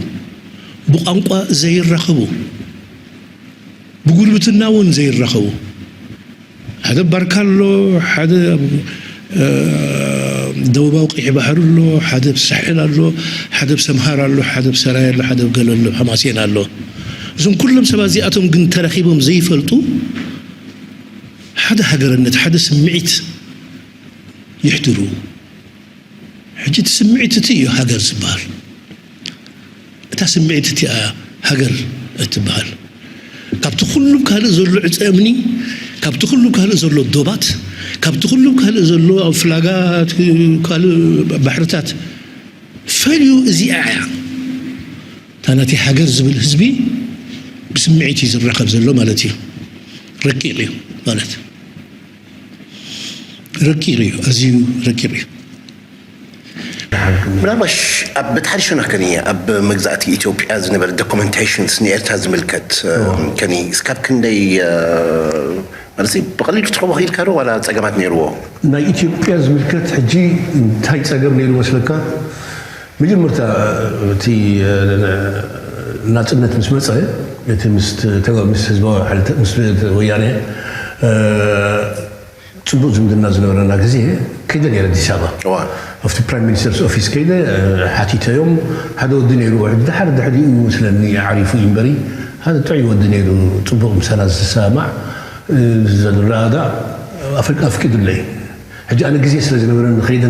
ብቋንቋ ዘይራኸቡ፣ ብጉርብትና እውን ዘይራኸቡ፣ ሓደ ባርካ ኣሎ፣ ሓደ ኣብ፣ እ፣ ደቡባዊ ቀይሕ ባሕሪ ኣሎ፣ ሓደ ኣብ ሳሕል ኣሎ፣ ሓደ ኣብ ሰምሃር ኣሎ፣ ሓደ ኣብ ሰራየ ኣሎ፣ ሓደ ኣብ ገለ ኣሎ፣ ሓማሴን ኣሎ። እዞም ኩሎም ሰባት እዚኣቶም ግን ተራኺቦም ዘይፈልጡ፣ ሓደ ሃገርነት፣ ሓደ ስምዒት የሕድሩ። ሕጂ እቲ ስምዒት እቲ እዩ ሃገር ዝበሃል። እታ ስምዒት እቲኣ ሃገር እትበሃል። ካብቲ ኩሉ ካልእ ዘሎ ዕፀ እምኒ፣ ካብቲ ኩሉ ካልእ ዘሎ ዶባት፣ ካብቲ ኩሉ ካልእ ዘሎ ኣብ ፍላጋት ካልእ ባሕርታት ፈልዩ እዚኣ እያ። እታ ነቲ ሃገር ዝብል ህዝቢ ብስምዒት እዩ ዝራኸብ ዘሎ ማለት እዩ። ረቂቕ እዩ ማለት። ረቂቕ እዩ፣ ኣዝዩ ረቂቕ እዩ። ምናልባሽ ኣብ በቲ ሓደ ሸነኽ ከኒ ኣብ መግዛእቲ ኢትዮጵያ ዝነበረ ዶኩመንቴሽንስ ንኤርትራ ዝምልከት ከኒ እስካብ ክንደይ ማለት ብቐሊሉ ክትረኽቦ ክኢልካ ዶ ዋላ ጸገማት ነይርዎ? ናይ ኢትዮጵያ ዝምልከት ሕጂ እንታይ ጸገም ነይሩ መስለካ? መጀመርታ እቲ ናጽነት ምስ መጸ እቲ ምስ ህዝባዊ ሓይልታት ምስ ወያነ ጽቡቕ ዝምድና ዝነበረና ግዜ ከይደ ነይረ ኣዲስ ኣበባ ኣብቲ ፕራይም ሚኒስተርስ ኦፊስ ከይደ ሓቲተዮም። ሓደ ወዲ ነይሩ ውሕድ ድሓር ድሕሪኡ መስለኒ ዓሪፉ እዩ እምበሪ ሓደ ጥዑይ ወዲ ነይሩ ጽቡቕ ምሳና ዝሰማማዕ ዝረዳዳእ ኣፍሪቃ ኣፍቂዱለይ። ሕጂ ኣነ ግዜ ስለ ዝነበረኒ ከይደ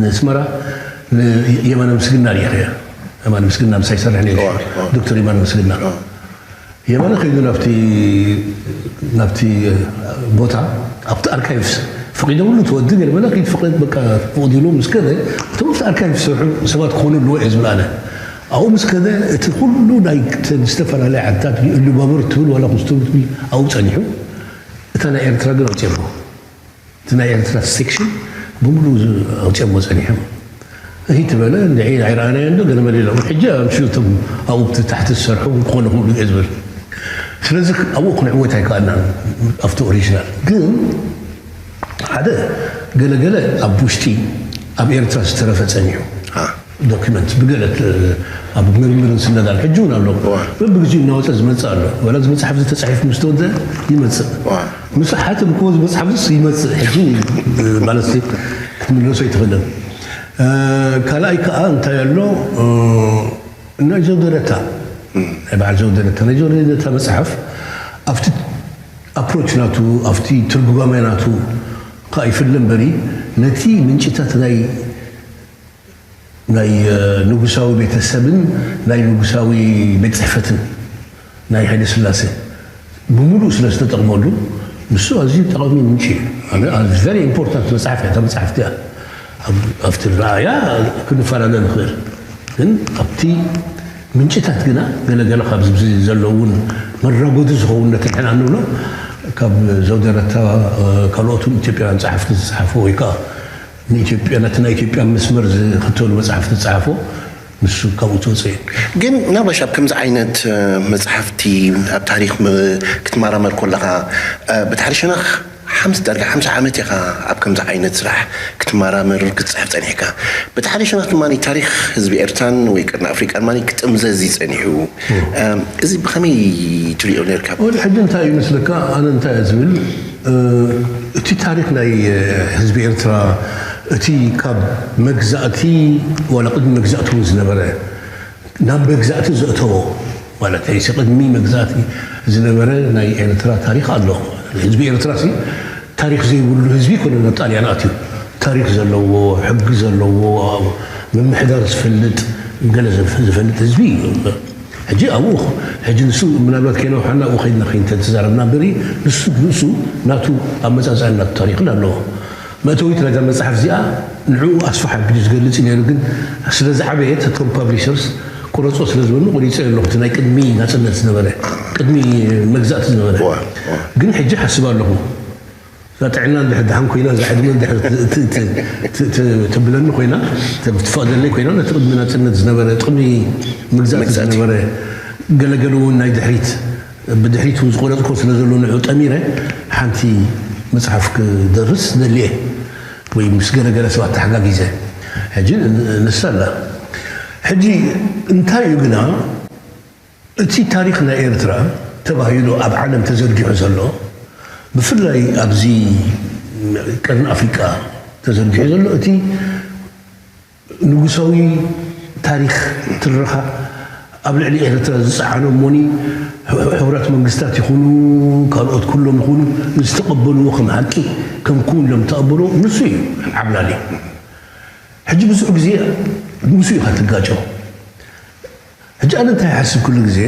ንስመራ የማነ ምስግና ሪኢኸዮ። የማነ ምስግና ምሳይ ይሰርሕ ነይሩ ዶክተር የማነ ምስግና የማነ ከይዱ ናብቲ ናብቲ ቦታ ኣብቲ ኣርካይቭስ ፈቒዶምሉ፣ ተወዲ ገለ በለ ከይድ ፈቐድ በቃ ፈቕዲሉ ምስ ከደ እቶም ኣብቲ ኣርካይቭስ ዝሰርሑ ሰባት ክኾኑ ኣለዎ እየ ዝብል ኣነ። ኣብኡ ምስ ከደ እቲ ኩሉ ናይ ተን ዝተፈላለያ ዓድታት ሉባብር ትብል ዋላ ኩስቱም ትብል ኣብኡ ጸኒሑ፣ እታ ናይ ኤርትራ ግን ኣውፅኦሞ። እቲ ናይ ኤርትራ ሴክሽን ብምሉእ ኣውፅኦሞ ጸኒሖም። እሂ ትበለ እንድዒ ኣይረኣናዮ እንዶ ገለ መለ ኢሎም። ሕጂ ኣምሽቶም ኣብኡ ብቲ ታሕቲ ዝሰርሑ ክኾኑ ክብሉ እየ ዝብል። ስለዚ ኣብኡ ክንዕወት ኣይከኣልናን ኣብቲ ኦሪጂናል። ግን ሓደ ገለገለ ኣብ ውሽጢ ኣብ ኤርትራ ዝተረፈ ጸኒሑ ዶኪመንት ብገለ ኣብ ምርምርን ስነዳን ሕጂ እውን ኣሎ። በብግዚኡ እናወፀ ዝመፅእ ኣሎ። ወላ እዚ መፅሓፍ ዝተፃሒፍ ምስ ተወደ ይመፅእ። ምስ ሓትም ክዎ ዝመፅሓፍ ስ ይመፅእ ሕጂ ማለት ክትምለሶ ኣይትኽእልን። ካልኣይ ከዓ እንታይ ኣሎ፣ ናይ ዘውደረታ ናይ በዓል ዘውደረታ ናይ ዘውደረታ መፅሓፍ ኣብቲ ኣፕሮች ናቱ ኣብቲ ትርጉጋሜ ናቱ ከዓ ይፍለ እምበሪ ነቲ ምንጭታት ናይ ናይ ንጉሳዊ ቤተሰብን ናይ ንጉሳዊ ቤት ፅሕፈትን ናይ ሃይለ ስላሴ ብምሉእ ስለ ዝተጠቕመሉ ንሱ ኣዝዩ ጠቓሚ ምንጪ እዩ። ኣነ very important መፅሓፍ እያ። እታ መፅሓፍ እቲኣ ኣብቲ ረኣያ ክንፈላለ ንኽእል፣ ግን ኣብቲ ምንጭታት ግና ገለገለ ካብ ዘለውን መራጎዲ ዝኸውን ነቲ ንሕና እንብሎ ካብ ዘውደረታ ካልኦትን ኢትዮጵያውያን ፀሓፍቲ ዝፀሓፉ ወይ ከዓ ንኢትዮጵያ ነቲ ናይ ኢትዮጵያ መስመር ዝኽተሉ መፅሓፍቲ ዝፀሓፎ ንሱ ካብኡ ትወፅእ እዩ። ግን ናባሽ ኣብ ከምዚ ዓይነት መፅሓፍቲ ኣብ ታሪክ ክትመራመር ከለካ ብታሕሪ ሸነኽ ሓምስ ዳርጋ ሓምሳ ዓመት ኢኻ ኣብ ከምዚ ዓይነት ስራሕ ክትመራመር ክትፅሕፍ ፀኒሕካ። ብታሕሪ ሸነኽ ድማ ታሪክ ህዝቢ ኤርትራን ወይ ቅርኒ ኣፍሪቃ ድማ ክጥምዘዝ እዩ ፀኒሑ። እዚ ብኸመይ ትሪኦ ነርካ? ሕጂ እንታይ እዩ መስለካ ኣነ እንታይ እየ ዝብል እቲ ታሪክ ናይ ህዝቢ ኤርትራ እቲ ካብ መግዛእቲ ዋላ ቅድሚ መግዛእቲ እውን ዝነበረ ናብ መግዛእቲ ዘእተዎ ማለት እዩ። ቅድሚ መግዛእቲ ዝነበረ ናይ ኤርትራ ታሪክ ኣሎ። ህዝቢ ኤርትራ ሲ ታሪክ ዘይብሉ ህዝቢ ይኮነ ናብ ጣልያን ኣትዩ ታሪክ ዘለዎ ሕጊ ዘለዎ ምምሕዳር ዝፈልጥ ገለ ዝፈልጥ ህዝቢ እዩ። ሕጂ ኣብኡ ሕጂ ንሱ ምናልባት ከይነውሓና ኣብኡ ከይድና ከይንተዛረብና እምበሪ ንሱ ንሱ ናቱ ኣመፃፅኣን ናቱ ታሪክን ኣለዎ። መእተዊት ናይዛ መፅሓፍ እዚኣ ንዕኡ ኣስፍሕ ኣቢሉ ዝገልፅ እዩ ነይሩ፣ ግን ስለ ዝዓበየ እቶም ፓብሊሸርስ ቁረፆ ስለ ዝበሉ ቆሪፀዮ ኣለኹ። እቲ ናይ ቅድሚ ናፅነት ዝነበረ ቅድሚ መግዛእቲ ዝነበረ ግን ሕጂ ሓስብ ኣለኹ። እዛ ጥዕና እንድሕር ደሓን ኮይና እዛ ዕድመ እንድሕር ተብለኒ ኮይና ትፈቕደለይ ኮይና ነቲ ቅድሚ ናፅነት ዝነበረ ቅድሚ መግዛእቲ ዝነበረ ገለገለ እውን ናይ ድሕሪት ብድሕሪት እውን ዝቆረፅኮ ስለ ዘሎ ንዑ ጠሚረ ሓንቲ መፅሓፍ ክደርስ ደልየ ወይ ምስ ገለገለ ሰባት ተሓጋጊዘ ሕጂ ንሳ ኣላ። ሕጂ እንታይ እዩ ግና እቲ ታሪክ ናይ ኤርትራ ተባሂሉ ኣብ ዓለም ተዘርጊሑ ዘሎ ብፍላይ ኣብዚ ቀርኒ ኣፍሪቃ ተዘርጊሑ ዘሎ እቲ ንጉሳዊ ታሪክ ትረኻ ኣብ ልዕሊ ኤርትራ ዝፀዓኖ እሞኒ ሕቡራት መንግስታት ይኹኑ ካልኦት ኩሎም ይኹኑ ዝተቐበልዎ ከም ሓቂ ከም ክውን ኢሎም ዝተቐበልዎ ንሱ እዩ ዓብላሊ። ሕጂ ብዙሕ ግዜ ንሱ ኢኻ ትጋጨው። ሕጂ ኣነ እንታይ ይሓስብ ኩሉ ግዜ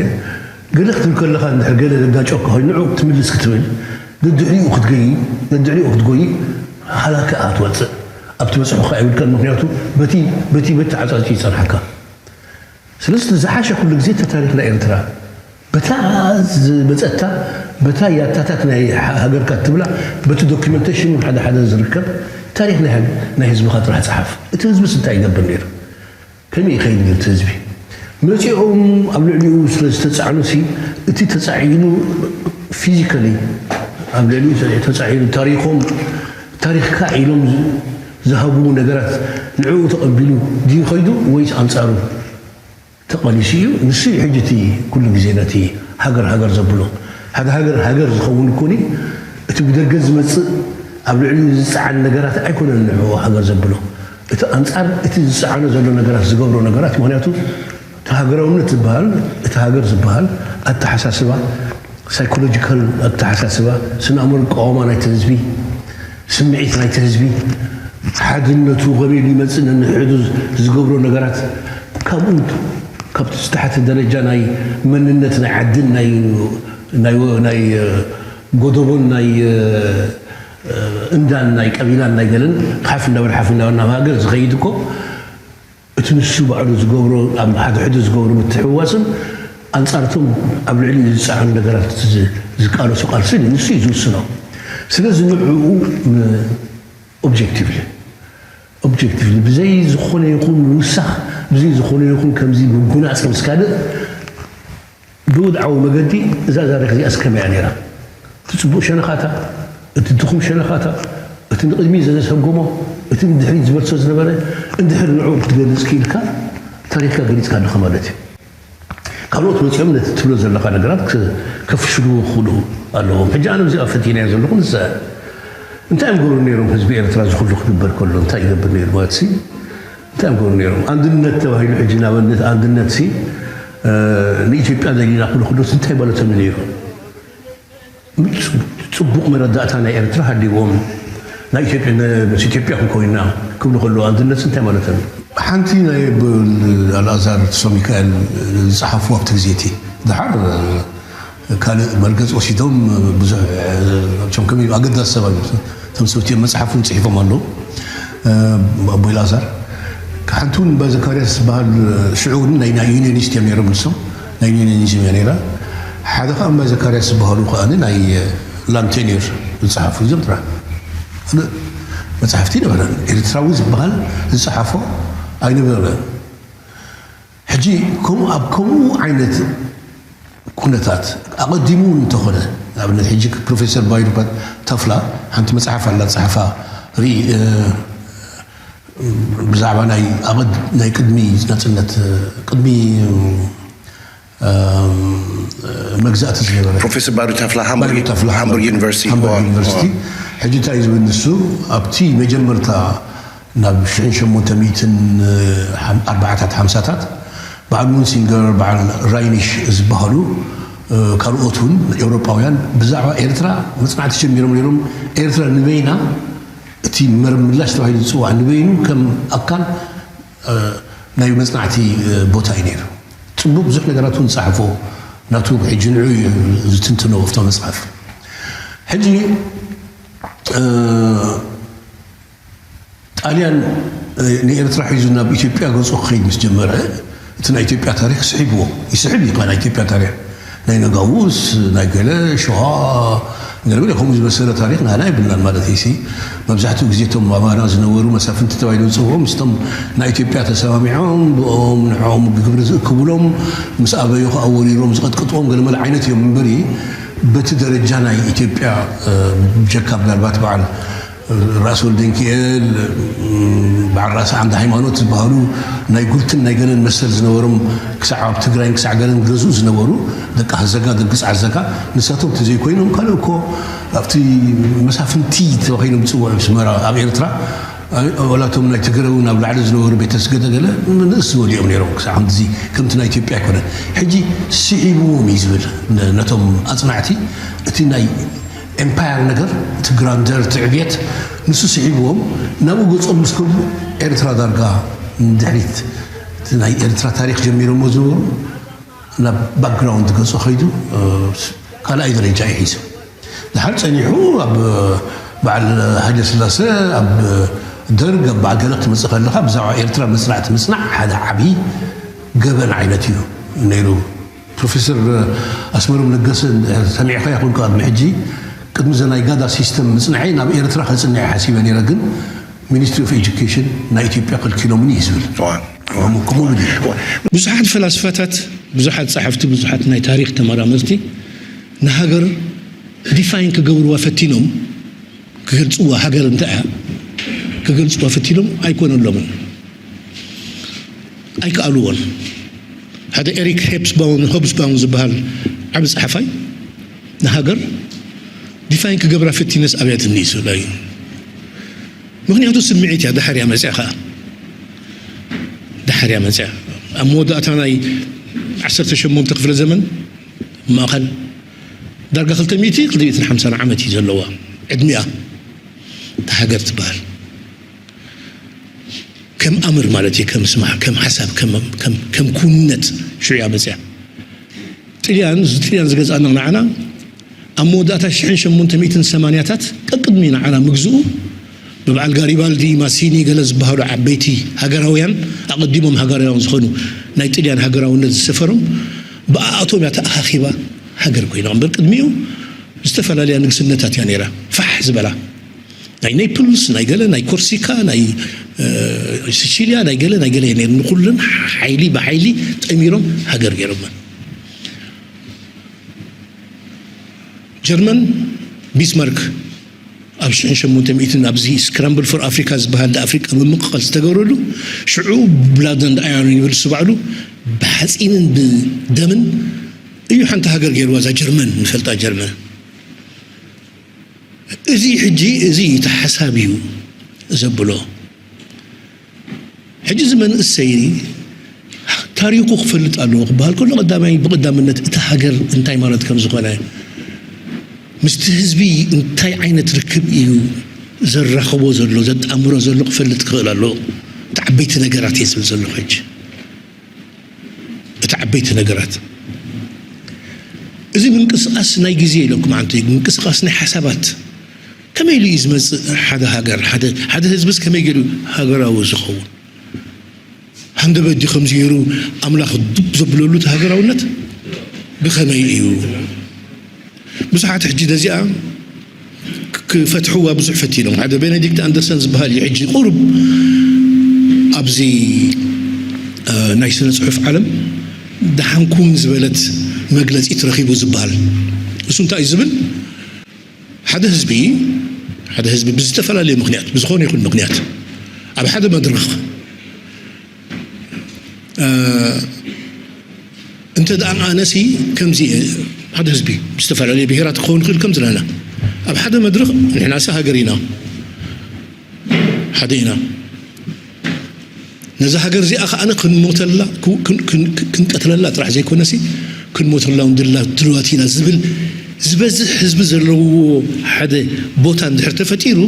ገለ ክትብል ከለኻ እንድሕር ገለ ዘጋጨወካ ኮይኑ ንዑ ክትምልስ ክትብል ደድሕሪኡ ክትገይ ደድሕሪኡ ክትጎይ ሃላኪ ኣትወፅእ ኣብቲ በፅሑካ ይብልካ ምክንያቱ በቲ በቲ በቲ ዓፃጭ ይፀንሓካ። ስለዚ ዝሓሸ ኩሉ ግዜ ተታሪክ ናይ ኤርትራ በታ ዝመፀታ በታ ያታታት ናይ ሃገርካ ትብላ በቲ ዶኪመንቴሽን ሓደ ሓደ ዝርከብ ታሪክ ናይ ህዝብካ ጥራሕ ፀሓፍ። እቲ ህዝብስ እንታይ ይገብር ነይሩ? ከመይ ይኸይድ ነይሩ እቲ ህዝቢ? መፂኦም ኣብ ልዕሊኡ ስለ ዝተፃዕኑ ሲ እቲ ተፃዒኑ ፊዚካሊ ኣብ ልዕሊኡ ተፃዒኑ ታሪኮም ታሪክካ ኢሎም ዝሃብዎ ነገራት ንዕኡ ተቐቢሉ ድዩ ከይዱ ወይስ ኣንፃሩ ተቐሊሱ እዩ? ንሱ እዩ ሕጂ እቲ ኩሉ ግዜ ነቲ ሃገር ሃገር ዘብሎ። ሓደ ሃገር ሃገር ዝኸውን እኮኒ እቲ ብደገ ዝመፅእ ኣብ ልዕሊኡ ዝፀዓን ነገራት ኣይኮነን ንዕኡ ሃገር ዘብሎ። እቲ ኣንፃር እቲ ዝፀዓኖ ዘሎ ነገራት ዝገብሮ ነገራት ምክንያቱ እቲ ሃገራውነት ዝበሃል እቲ ሃገር ዝበሃል ኣተሓሳስባ ሳይኮሎጂካል ኣተሓሳስባ ስነ ኣእምሮ ኣቃውማ ናይቲ ህዝቢ ስምዒት ናይቲ ህዝቢ ሓድነቱ ከመይ ኢሉ ይመፅእ ነንሕዱ ዝገብሮ ነገራት ካብኡ ካብቲ ዝተሓተ ደረጃ ናይ መንነት ናይ ዓድን ናይ ናይ ናይ ጎደቦን ናይ እንዳን ናይ ቀቢላን ናይ ገለን ሓፍ እንዳበል ሓፍ እንዳበል ናብ ሃገር ዝኸይድ እኮ እቲ ንሱ ባዕሉ ዝገብሮ ኣብ ሓደ ሕዱ ዝገብሮ ምትሕውዋስን ኣንጻርቶም ኣብ ልዕሊ ዝጸዓኑ ነገራት ዝቃለሱ ቃልሲ ንሱ እዩ ዝውስኖ። ስለዚ ንዕኡ ኦብጀክቲቭሊ ኦብጀክቲቭሊ ብዘይ ዝኾነ ይኹን ምውሳኽ ብዘይ ዝኾነ ይኹን ከምዚ ምጉናጽ ምስ ካልእ ብውድዓዊ መገዲ እዛ ታሪኽ እዚኣ እስከመያ ነይራ? እቲ ጽቡቕ ሸነኻታ፣ እቲ ድኹም ሸነኻታ፣ እቲ ንቕድሚ ዘሰጎሞ፣ እቲ ንድሕሪት ዝመልሶ ዝነበረ፣ እንድሕር ንዕኡ ክትገልጽ ክኢልካ ታሪኽካ ገሊጽካ ኣለኻ ማለት እዩ። ካልኦት መጺኦም ነቲ ትብሎ ዘለኻ ነገራት ከፍሽልዎ ክኽእሉ ኣለዎም። ሕጂ ኣነ እዚኣ ፈቲናዮ ዘለኹ ንሳ እንታይ እዮም ገብሩ ነይሮም? ህዝቢ ኤርትራ ዝኹሉ ክግበር ከሎ እንታይ ይገብር ነይሩ ማለት ሲ እንታይ እዮም ገብሩ ነይሮም? ኣንድነት ተባሂሉ ሕጂ ንኣብነት ኣንድነት ሲ ንኢትዮጵያ ደሊና ክብሉ ክሎስ እንታይ ማለቶም እዩ ነይሩ? ጽቡቕ መረዳእታ ናይ ኤርትራ ሃልይዎም ናይ ኢትዮጵያ ምስ ኢትዮጵያ ክንኮይና ክብሉ ከለዉ ኣንድነት እንታይ ማለቶም እዩ? ሓንቲ ናይ ኣልኣዛር ተስፋሚካኤል ዝጸሓፍዎ ኣብቲ ግዜ እቲ ድሓር ካልእ መርገጽ ወሲዶም ብዙሕ እቶም ከመይ ኣገዳሲ ሰባት እዮም። እቶም ሰብቲ መጽሓፍ እውን ጽሒፎም ኣለዉ። ኣቦይ ላዛር ሓንቲ እውን እምባ ዘካርያስ ዝበሃል ሽዑ እውን ናይ ናይ ዩኒዮኒስት እዮም ነይሮም ንሶም ናይ ዩኒዮኒዝም እያ ነይራ። ሓደ ከዓ እምባ ዘካርያስ ዝበሃሉ ከዓ ናይ ላንቴኒር ዝጸሓፉ እዞም ጥራሕ ካልእ መጽሓፍቲ ነበረን። ኤርትራዊ ዝበሃል ዝጸሓፎ ኣይነበረን። ሕጂ ከምኡ ኣብ ከምኡ ዓይነት ኩነታት ኣቐዲሙ እውን እንተኾነ ንኣብነት ሕጂ ፕሮፌሰር ባይሩ ተፍላ ሓንቲ መጽሓፍ ኣላ ጸሓፋ ርኢ ብዛዕባ ናይ ኣቐድ ናይ ቅድሚ ናጽነት ቅድሚ መግዛእቲ ዝነበረ ፕሮፌሰር ባይሩ ተፍላ ሃምቡርግ ዩኒቨርሲቲ ሃምቡርግ ዩኒቨርሲቲ ሕጂ እንታይ ዝብል ንሱ ኣብቲ መጀመርታ ናብ ሽሕን ሸሞንተ ሚእትን ኣርባዓታት ሓምሳታት በዓል ሙንሲንገር በዓል ራይኒሽ ዝበሃሉ ካልኦት እውን ኤውሮጳውያን ብዛዕባ ኤርትራ መጽናዕቲ ጀሚሮም ነይሮም። ኤርትራ ንበይና እቲ መርብ ምላሽ ተባሂሉ ዝፅዋዕ ንበይኑ ከም ኣካል ናይ መጽናዕቲ ቦታ እዩ ነይሩ። ጽቡቕ ብዙሕ ነገራት እውን ዝጸሓፎ ናቱ ሕጂ ንዑ እዩ ዝትንትኖ ኣብታ መጽሓፍ። ሕጂ ጣልያን ንኤርትራ ሒዙ ናብ ኢትዮጵያ ገጹ ክኸይድ ምስ ጀመረ እቲ ናይ ኢትዮጵያ ታሪኽ ስሒብዎ ይስሕብ እዩ። ናይ ኢትዮጵያ ታሪኽ ናይ ነጋውስ ናይ ገለ ሸዋ ገለመለ ከምኡ ዝመሰለ ታሪኽ ናህና የብልናን ማለት እዩ። መብዛሕትኡ ግዜ እቶም ኣባና ዝነበሩ መሳፍንቲ ተባሂሎም ዝፅውዑ ምስቶም ናይ ኢትዮጵያ ተሰማሚዖም ብኦም ንዕኦም ግብሪ ዝእክብሎም ምስ ኣበዩ ከዓ ወሪሮም ዝቐጥቅጥዎም ገለመለ ዓይነት እዮም እምበሪ በቲ ደረጃ ናይ ኢትዮጵያ ብጀካ ምናልባት በዓል ራእሲ ወልደንኪኤል በዓል ራእሲ ዓንደ ሃይማኖት ዝበሃሉ ናይ ጉልትን ናይ ገለን መሰል ዝነበሮም ክሳዕ ኣብ ትግራይን ክሳዕ ገለን ገዝኡ ዝነበሩ ደቂ ሃዘጋ ደቂ ፃዕዘጋ ንሳቶም ተዘይኮይኖም ካልእ እኮ ኣብቲ መሳፍንቲ ተባሂሎም ዝፅውዑ ስመራ ኣብ ኤርትራ ወላቶም ናይ ትግረ እውን ኣብ ላዕሊ ዝነበሩ ቤተ ስገደ ገለ ንእስ ዝበሉ እዮም ነይሮም ክሳዕ ከምዚ ከምቲ ናይ ኢትዮጵያ ኣይኮነን ሕጂ ስዒብዎም እዩ ዝብል ነቶም ኣፅናዕቲ እቲ ናይ ኤምፓየር ነገር እቲ ግራንደር እቲ ዕብየት ንሱ ስዒብዎም ናብኡ ገጾም ምስ ከዱ ኤርትራ ዳርጋ ንድሕሪት እቲ ናይ ኤርትራ ታሪክ ጀሚሮሞ ዝነበሩ ናብ ባክግራውንድ ገጹ ከይዱ ካልኣይ ደረጃ እዩ ሒዙ። ድሓር ጸኒሑ ኣብ በዓል ሃይለ ስላሰ ኣብ ደርግ ኣብ በዓል ገለ ክትመጽእ ከለኻ ብዛዕባ ኤርትራ መጽናዕቲ ምጽናዕ ሓደ ዓብዪ ገበን ዓይነት እዩ ነይሩ። ፕሮፌሰር ኣስመሮም ለገሰ ሰሚዕካ ይኹን ካብ ሕጂ ቅድሚ ዘ ናይ ጋዳ ሲስተም ምጽንዐይ ናብ ኤርትራ ከጽንዐ ሓሲበ ነይረ ግን ሚኒስትሪ ኦፍ ኤጁኬሽን ናይ ኢትዮጵያ ከልኪሎምኒ እዩ ዝብል። ብዙሓት ፈላስፋታት፣ ብዙሓት ጸሓፍቲ፣ ብዙሓት ናይ ታሪኽ ተመራመርቲ ንሃገር ዲፋይን ክገብርዋ ፈቲኖም ክገልጽዋ ሃገር እንታይ እያ ክገልጽዋ ፈቲኖም ኣይኮነሎምን። ኣይከኣልዎን። ሓደ ኤሪክ ሄፕስባውን ሆብስባውን ዝበሃል ዓቢ ጸሓፋይ ንሃገር ዲፋይን ክገብራ ፈቲነስ ኣብያትኒ ይስእላ እዩ። ምክንያቱ ስምዒት እያ ድሓር እያ መፅያ ከዓ ድሓር እያ መፅያ ኣብ መወዳእታ ናይ ዓሰርተ ሸሞንተ ክፍለ ዘመን ማእኸል ዳርጋ ክልተ ሚእቲ ክልተ ሚእትን ሓምሳን ዓመት እዩ ዘለዋ ዕድሚኣ እታ ሃገር ትበሃል። ከም ኣምር ማለት እዩ፣ ከም ስማዕ፣ ከም ሓሳብ፣ ከም፣ ከም፣ ከም ክውንነት ሽዑ እያ መፅያ። ጥልያን፣ ጥልያን ዝገዝኣና ንዓና ኣብ መወዳእታ ሽሕን ሸሞንተ ሚእትን ሰማንያታት ቀቅድሚ ንዓና ምግዝኡ ብበዓል ጋሪባልዲ፣ ማሲኒ ገለ ዝበሃሉ ዓበይቲ ሃገራውያን፣ ኣቐዲሞም ሃገራውያን ዝኾኑ ናይ ጥልያን ሃገራውነት ዝሰፈሮም ብኣኣቶም እያ ተኣኻኺባ ሃገር ኮይና። እምበር ቅድሚኡ ዝተፈላለያ ንግስነታት እያ ነይራ ፋሕ ዝበላ። ናይ ኔፕልስ፣ ናይ ገለ፣ ናይ ኮርሲካ፣ ናይ፣ እ፣ ሲቺልያ፣ ናይ ገለ፣ ናይ ገለ እየ ነይሩ። ንኹለን ሓይሊ ብሓይሊ ጠሚሮም ሃገር ገይሮመን። ጀርመን ቢስማርክ ኣብ ሽሕን ሸሞንተ ሚእትን ኣብዚ ስክራምብል ፎር ኣፍሪካ ዝበሃል ንኣፍሪቃ ምምቕቓል ዝተገብረሉ ሽዑ ብላድ ኤንድ ኣየርን ይብል እሱ ባዕሉ ብሓፂንን ብደምን እዩ ሓንቲ ሃገር ገይርዋ እዛ ጀርመን ንፈልጣ ጀርመን። እዚ ሕጂ እዚ እቲ ሓሳብ እዩ ዘብሎ። ሕጂ እዚ መንእሰይ ታሪኹ ክፈልጥ ኣለዎ ክበሃል ከሎ ቀዳማይ ብቐዳምነት እቲ ሃገር እንታይ ማለት ከም ዝኾነ ምስቲ ህዝቢ እንታይ ዓይነት ርክብ እዩ ዘራኽቦ ዘሎ ዘጣምሮ ዘሎ ክፈልጥ ክኽእል ኣለዎ። እቲ ዓበይቲ ነገራት እየ ዝብል ዘለኹ ሕጂ። እቲ ዓበይቲ ነገራት እዚ ምንቅስቃስ ናይ ግዜ ኢለኩም ዓንተ ምንቅስቃስ ናይ ሓሳባት ከመይ ኢሉ እዩ ዝመፅእ ሓደ ሃገር ሓደ ሓደ ህዝብስ ከመይ ገይሩ ሃገራዊ ዝኸውን? ሃንደበት ድዩ ከምዚ ገይሩ ኣምላኽ ዱብ ዘብለሉ እቲ ሃገራውነት ብኸመይ እዩ? ብዙሓት ሕጂ ነዚኣ ክፈትሕዋ ብዙሕ ፈቲኖም። ሓደ ቤኔዲክት ኣንደርሰን ዝበሃል እዩ ሕጂ ቁሩብ ኣብዚ ናይ ስነ ፅሑፍ ዓለም ደሓንኩም ዝበለት መግለፂ ትረኺቡ ዝበሃል። እሱ እንታይ እዩ ዝብል? ሓደ ህዝቢ ሓደ ህዝቢ ብዝተፈላለየ ምክንያት ብዝኾነ ይኹን ምክንያት ኣብ ሓደ መድረኽ እንተ ደኣ ኣነሲ ከምዚ ሓደ ህዝቢ ዝተፈላለየ ብሄራት ክኸውን ይኽእል ከም ዝለና ኣብ ሓደ መድረኽ ንሕናሲ ሃገር ኢና ሓደ ኢና ነዚ ሃገር እዚኣ ከዓነ ክንሞተላ ክንቀትለላ ጥራሕ ዘይኮነሲ ክንሞተላ እውን ድላ ድልዋት ኢና ዝብል ዝበዝሕ ህዝቢ ዘለዎ ሓደ ቦታ እንድሕር ተፈጢሩ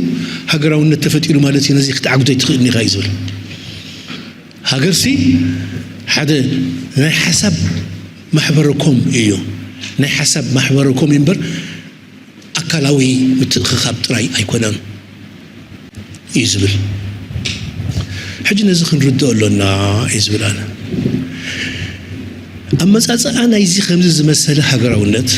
ሃገራውነት ተፈጢሩ ማለት እዩ ነዚ ክትዓግቶ ኣይትኽእልን ኢኻ እዩ ዝብል ሃገርሲ ሓደ ናይ ሓሳብ ማሕበረኮም እዩ። ናይ ሓሳብ ማሕበረኮም እዩ እምበር ኣካላዊ ምትእኽኻብ ጥራይ ኣይኮነን እዩ ዝብል። ሕጂ ነዚ ክንርድኦ ኣሎና እዩ ዝብል ኣነ። ኣመፃፅኣ ናይዚ ከምዚ ዝመሰለ ሃገራውነት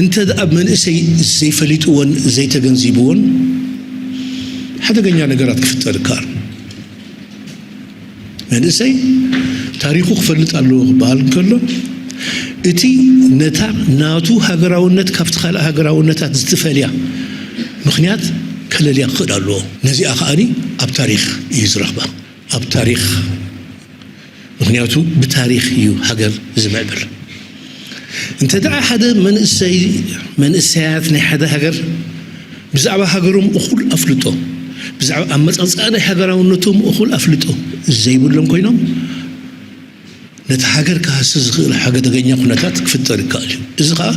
እንተ ደኣ መንእሰይ ዘይፈሊጥዎን ዘይተገንዚብዎን ሓደገኛ ነገራት ክፍጠር ይከኣል። መንእሰይ ታሪኹ ክፈልጥ ኣለዎ ክበሃል እንከሎ እቲ ነታ ናቱ ሃገራውነት ካብቲ ካልእ ሃገራውነታት ዝትፈልያ ምኽንያት ከለልያ ክኽእል ኣለዎ። ነዚኣ ከኣኒ ኣብ ታሪኽ እዩ ዝረኽባ። ኣብ ታሪኽ ምኽንያቱ ብታሪኽ እዩ ሃገር ዝምዕብል። እንተ ደኣ ሓደ መንእሰይ መንእሰያት ናይ ሓደ ሃገር ብዛዕባ ሃገሮም እኹል ኣፍልጦ ብዛዕባ ኣመፃፅኣ ናይ ሃገራውነቶም እኹል ኣፍልጦ ዘይብሎም ኮይኖም ነቲ ሃገር ክሃሲ ዝኽእል ሓደገኛ ኩነታት ክፍጠር ይከኣል እዩ። እዚ ከዓ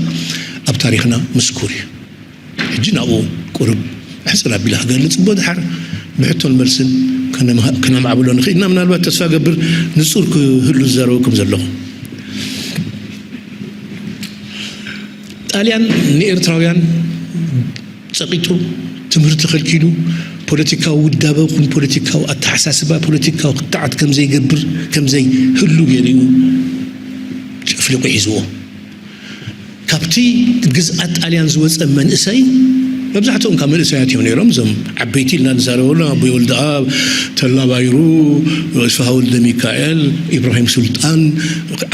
ኣብ ታሪኽና ምስኩር እዩ። ሕጂ ናብኡ ቁሩብ ሕፅር ኣቢለ ክገልፅ እሞ ድሓር ብሕቶን መልስን ክነማዕብሎ ንኽእል ኢና። ምናልባት ተስፋ ገብር ንፁር ክህሉ ዝዛረበኩም ዘለኹ ጣልያን ንኤርትራውያን ፀቒጡ ትምህርቲ ከልኪሉ ፖለቲካዊ ውዳበ ኹን ፖለቲካዊ ኣተሓሳስባ ፖለቲካዊ ክትዓት ከምዘይገብር ከምዘይህሉ ገይሩ እዩ ጨፍሊቑ ሒዝዎ። ካብቲ ግዝኣት ጣልያን ዝወፀ መንእሰይ መብዛሕትኦም ካብ መንእሰያት እዮም ነይሮም። እዞም ዓበይቲ ኢልና ንዛረበሎም ኣቦይ ወልደኣብ፣ ተላ ባይሩ፣ እስፍሃ ወልደ ሚካኤል፣ ኢብራሂም ሱልጣን፣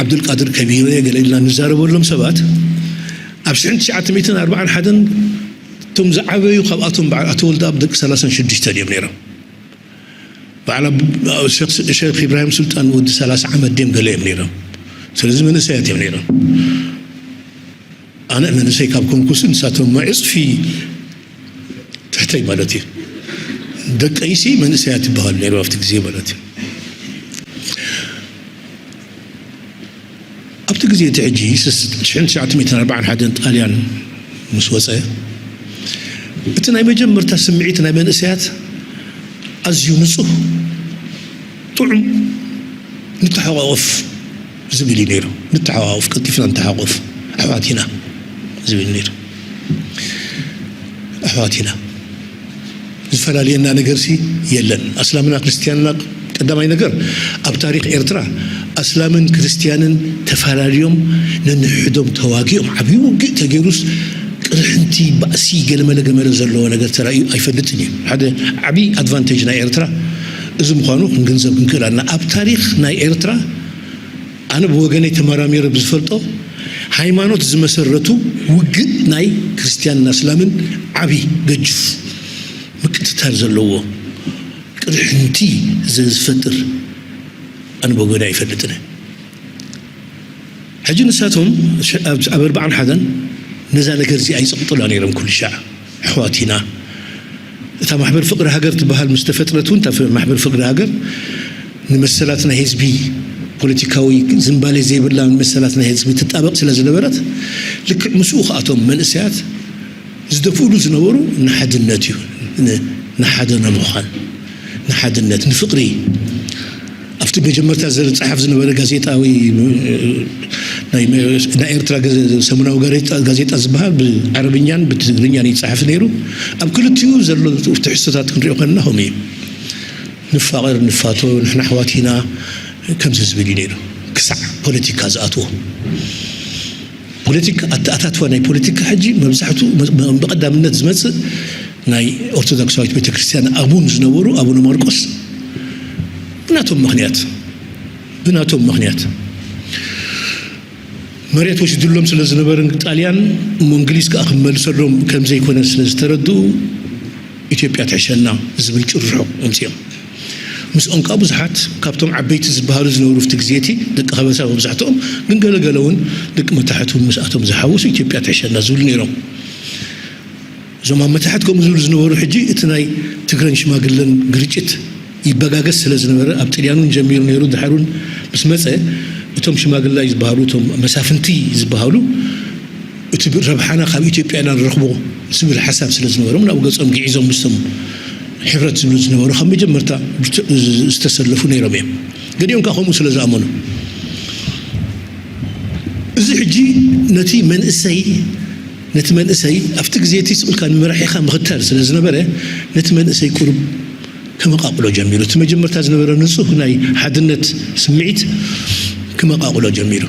ዓብዱልቃድር ከቢረ ገለ ኢልና ንዛረበሎም ሰባት ኣብ ሽሕን ትሽዓተ ሚእትን ኣርባዓን ሓደን እቶም ዝዓበዩ ካብኣቶም በዓል ኣቶ ወልደኣብ ደቂ ሰላሳን ሽዱሽተን እዮም ነይሮም። በዓል ሸክ ኢብራሂም ሱልጣን ወዲ ሰላሳ ዓመት ድም ገለ እዮም ነይሮም። ስለዚ መንእሰያት እዮም ነይሮም። ኣነ መንእሰይ ካብ ኮንኩስ ንሳቶም መዕፅፊ ትሕተይ ማለት እዩ። ደቀይሲ መንእሰያት ይበሃሉ ነይሩ ኣብቲ ግዜ ማለት እዩ። ኣብቲ ግዜ እቲ ሕጂ ሽሕን ትሽዓተ ሚእትን ኣርባዓን ሓደን ጣልያን ምስ ወፀ እቲ ናይ መጀመርታ ስምዒት ናይ መንእሰያት ኣዝዩ ንጹህ፣ ጥዑም፣ ንተሓቋቆፍ ዝብል እዩ ነይሩ። ንተሓቋቆፍ፣ ቀልጢፍና ንተሓቋቆፍ፣ ኣሕዋት ኢና ዝብል ነይሩ። ኣሕዋት ኢና፣ ዝፈላልየና ነገርሲ የለን። ኣስላምና ክርስትያንና፣ ቀዳማይ ነገር፣ ኣብ ታሪኽ ኤርትራ ኣስላምን ክርስትያንን ተፈላለዮም፣ ነንሕዶም ተዋጊኦም፣ ዓብዪ ውግእ ተገይሩስ፣ ቅርሕንቲ፣ ባእሲ፣ ገለመለ ገመለ ዘለዎ ነገር ተራእዩ ኣይፈልጥን እዩ። ሓደ ዓብዪ ኣድቫንቴጅ ናይ ኤርትራ እዚ ምዃኑ ክንግንዘብ ክንክእል ኣለና። ኣብ ታሪኽ ናይ ኤርትራ፣ ኣነ ብወገነይ ተመራሚረ ብዝፈልጦ፣ ሃይማኖት ዝመሰረቱ ውግእ ናይ ክርስትያንን ኣስላምን ዓብዪ፣ ገጅፍ፣ ምቅትታል ዘለዎ፣ ቅርሕንቲ ዝፈጥር፣ ኣነ ብወገነይ ኣይፈልጥን። ሕጂ ንሳቶም ሸ-፣ ኣብ፣ ኣብ ኣርብዓን ሓደን ነዛ ነገር እዚኣ ይጸቕጡላ ነይሮም። ኩሉ ሻዕ ኣሕዋት ኢና። እታ ማሕበር ፍቕሪ ሃገር ትበሃል ምስ ተፈጥረት እውን፣ እታ ፍ-፣ ማሕበር ፍቕሪ ሃገር ንመሰላት ናይ ህዝቢ፣ ፖለቲካዊ ዝንባሌ ዘይብላ ንመሰላት ናይ ህዝቢ ትጣበቕ ስለ ዝነበረት፣ ልክዕ ምስኡ ከኣቶም መንእሰያት ዝደፍእሉ ዝነበሩ ንሓድነት እዩ። ን-፣ ንሓደ ንምዃን፣ ንሓድነት፣ ንፍቕሪ። ኣብቲ መጀመርታ ዝጸሓፍ ዝነበረ ጋዜጣ ወይ፣ እ፣ ናይ፣ ናይ ኤርትራ ገ-፣ ሰሙናዊ ጋዜጣ፣ ጋዜጣ ዝበሃል ብዓረብኛን ብትግርኛን ይጸሓፍ ነይሩ። ኣብ ክልቲኡ ዘሎ ትሕዝቶታት ክንሪኦ ከለና ከምኡ እዩ። ንፋቐር፣ ንፋቶ፣ ንሕና ኣሕዋት ኢና፣ ከምዚ ዝብል እዩ ነይሩ። ክሳዕ ፖለቲካ ዝኣትዎ። ፖለቲካ፣ ኣተኣታትዋ ናይ ፖለቲካ ሕጂ መብዛሕትኡ መ-፣ መ-፣ ብቐዳምነት ዝመጽእ ናይ ኦርቶዶክሳዊት ቤተክርስትያን ኣቡን ዝነበሩ ኣቡነ ማርቆስ ብናቶም ምኽንያት፣ ብናቶም ምኽንያት መሬት ወሲድሎም ስለ ዝነበረ ጣልያን፣ እሞ እንግሊዝ ከኣ ክመልሰሎም ከም ዘይኮነ ስለ ዝተረድኡ፣ ኢትዮጵያ ትሕሸና ዝብል ጭርሖ ኣምጺኦም። ምስኦም ከኣ ብዙሓት ካብቶም ዓበይቲ ዝበሃሉ ዝነበሩ ኣብቲ ግዜ እቲ፣ ደቂ ከበሳ መብዛሕትኦም፣ ግን ገለገለ እውን ደቂ መታሕት እውን ምስኣቶም ዝሓወሱ፣ ኢትዮጵያ ትሕሸና ዝብሉ ነይሮም። እዞም ኣብ መታሕት ከምኡ ዝብሉ ዝነበሩ፣ ሕጂ እቲ ናይ ትግረን ሽማግለን ግርጭት ይበጋገስ ስለ ዝነበረ፣ ኣብ ጥልያን እውን ጀሚሩ ነይሩ፣ ድሓር እውን ምስ መጸ፣ እቶም ሽማግላይ ዝበሃሉ፣ እቶም መሳፍንቲ ዝበሃሉ፣ እቲ ረብሓና ካብ ኢትዮጵያ ኢና ንረኽቦ ዝብል ሓሳብ ስለ ዝነበሮም፣ ናብ ገጾም ግዒዞም ምስቶም ሕብረት ዝብሉ ዝነበሩ ካብ መጀመርታ ዝተሰለፉ ነይሮም እዮም። ገሊኦም ከኣ ከምኡ ስለ ዝኣመኑ፣ እዚ ሕጂ ነቲ መንእሰይ፣ ነቲ መንእሰይ ኣብቲ ግዜ እቲ ስቕ ኢልካ ንመራሒኻ ምኽታል ስለ ዝነበረ፣ ነቲ መንእሰይ ቁሩብ ክመቓቕሎ ጀሚሩ። እቲ መጀመርታ ዝነበረ ንጹህ ናይ ሓድነት ስምዒት ክመቓቕሎ ጀሚሩ።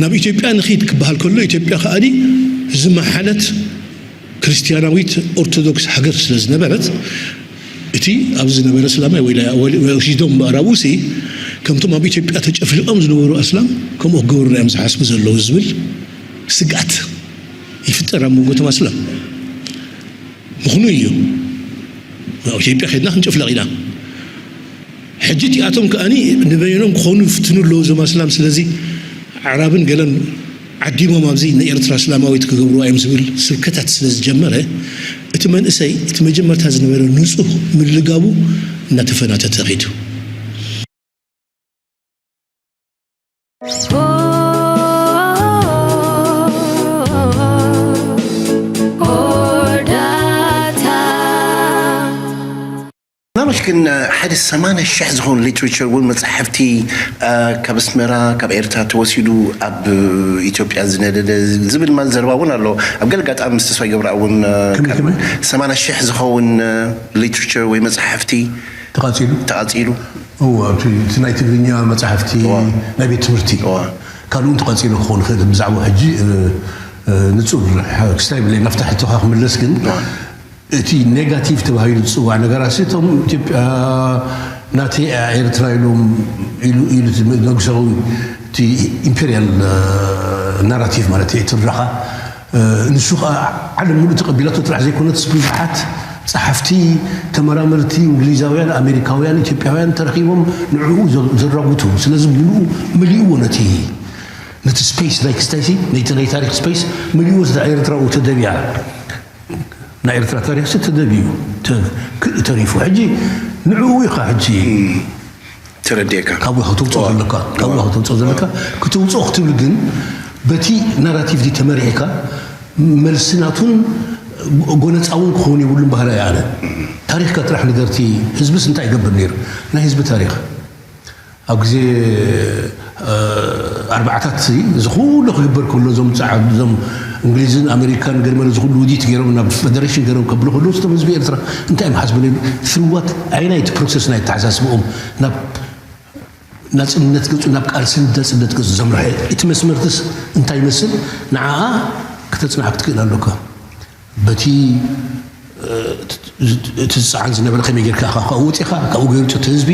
ናብ ኢትዮጵያ ንኺድ ክበሃል ከሎ፣ ኢትዮጵያ ከኣኒ ዝመሓለት ክርስትያናዊት ኦርቶዶክስ ሃገር ስለ ዝነበረት፣ እቲ ኣብዚ ዝነበረ እስላማይ ወይ ወሲዶም ምእራቡሲ፣ ከምቶም ኣብ ኢትዮጵያ ተጨፍሊቖም ዝነበሩ ኣስላም ከምኡ ክገብሩና እዮም ዝሓስቡ ዘለዉ ዝብል ስግኣት ይፍጠር ኣብ መንጎ እቶም ኣስላም። ምኽኑ እዩ። ናብ ኢትዮጵያ ከድና ክንጭፍለቕ ኢና። ሕጂ እቲኣቶም ከኣኒ ንበይኖም ክኾኑ ይፍትኑ ኣለዉ እዞም ኣስላም። ስለዚ ኣዕራብን ገለን ዓዲሞም ኣብዚ ንኤርትራ እስላማዊት ክገብርዋ እዮም ዝብል ስብከታት ስለ ዝጀመረ፣ እቲ መንእሰይ እቲ መጀመርታ ዝነበረ ንጹህ ምልጋቡ እናተፈናተተ ኸይዱ። ናመሽ ግን ሓደ ሰማንያ ሽሕ ዝኾኑ ሊትሬቸር እውን መፅሓፍቲ ካብ ኣስመራ ካብ ኤርትራ ተወሲዱ ኣብ ኢትዮጵያ ዝነደደ ዝብል ማን ዘረባ እውን ኣሎ። ኣብ ገለ ኣጋጣሚ ምስ ተስፋይ ገብረኣብ እውን ከመይ ከመይ? ሰማንያ ሽሕ ዝኸውን ሊትሬቸር ወይ መፅሓፍቲ ተቓፂሉ ተቓፂሉ እዎ እቲ እቲ ናይ ትግርኛ መፅሓፍቲ እዋ። ናይ ቤት ትምህርቲ እዋ። ካልኡ እውን ተቐፂሉ ክኸውን ይኽእል ብዛዕባ ሕጂ እ፣ እ፣ ንፁር ክስታይ ብለይ ናፍታ ሕቶኻ ክምለስ ግን እቲ ኔጋቲቭ ተባሂሉ ዝፅዋዕ ነገራት እቶም ኢትዮጵያ ናተይ እያ ኤርትራ ኢሎም ኢሉ ኢሉ እቲ ነጉሳዊ እቲ ኢምፔሪያል ናራቲቭ ማለት እዩ ትረኻ ንሱ ከዓ ዓለም ሙሉእ ተቐቢላቶ ጥራሕ ዘይኮነትስ ብዙሓት ፀሓፍቲ ተመራመርቲ እንግሊዛውያን ኣሜሪካውያን ኢትዮጵያውያን ተረኺቦም ንዕኡ ዘራጉቱ ስለዚ ሙሉኡ መሊእዎ ነቲ ነቲ ስፔስ ናይ ክስታይሲ ነቲ ናይ ታሪክ ስፔስ መሊእዎ ስዳ ኤርትራ ተደብያ ናይ ኤርትራ ታሪክ ሲ ተደብዩ ተሪፉ ሕጂ ንዕኡ ኢኻ ሕጂ ተረዲእካ ካብኡ ኢኻ ተውፅኦ ዘለካ ካብኡ ኢኻ ተውፅኦ ዘለካ ክትውፅኦ ክትብል ግን በቲ ናራቲቭ ተመሪሕካ መልስናቱን ጎነፃ እውን ክኸውን የብሉን ባህላ እየ ኣነ። ታሪኽካ ጥራሕ ንገርቲ። ህዝብስ እንታይ ይገብር ነይሩ? ናይ ህዝቢ ታሪኽ ኣብ ግዜ ኣርባዕታት እዚ ኩሉ ክግበር ከሎ እዞም ፃዓ እዞም እንግሊዝን ኣሜሪካን ገርመን እዚ ኩሉ ውዲት ገይሮም ናብ ፈደሬሽን ገይሮም ከብሉ ከሎ ስቶም ህዝቢ ኤርትራ እንታይ እዮም ሓስቡ ነይሩ? ስርዋት ኣይናይቲ ፕሮሰስ ናይ ተሓሳስብኦም ናብ ናጽነት ገጹ ናብ ቃልስን ናጽነት ገጹ ዘምርሐ እቲ መስመርትስ እንታይ ይመስል? ንዓኣ ክተጽንዓ ክትክእል ኣለካ። በቲ እቲ ዝጸዓን ዝነበረ ከመይ ጌርካ ካብኡ ወጺኻ ካብኡ ገይሩ እቲ ህዝቢ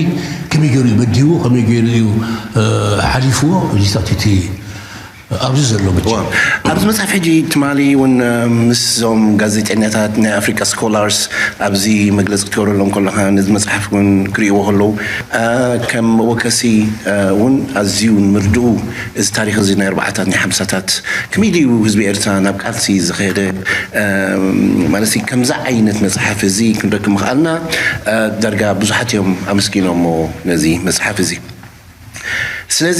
ከመይ ገይሩ እዩ በዲዎ ከመይ ገይሩ እዩ ሓሊፍዎ እዚታት እቲ ኣብዚ ዘሎ ብቻ ኣብዚ መጽሓፍ ሕጂ ትማሊ እውን ምስዞም ጋዜጠኛታት ናይ ኣፍሪካ ስኮላርስ ኣብዚ መግለፂ ክትገብረሎም ከለካ ነዚ መፅሓፍ እውን ክርእይዎ ከለዉ ከም መወከሲ እውን ኣዝዩ ምርድኡ እዚ ታሪክ እዚ ናይ ኣርባዓታት ናይ ሓምሳታት ከመይ ድዩ ህዝቢ ኤርትራ ናብ ቃልሲ ዝኸደ ማለት ከምዚ ዓይነት መፅሓፍ እዚ ክንረክብ ምኽኣልና ዳርጋ ብዙሓት እዮም ኣመስጊኖሞ ነዚ መፅሓፍ እዚ ስለዚ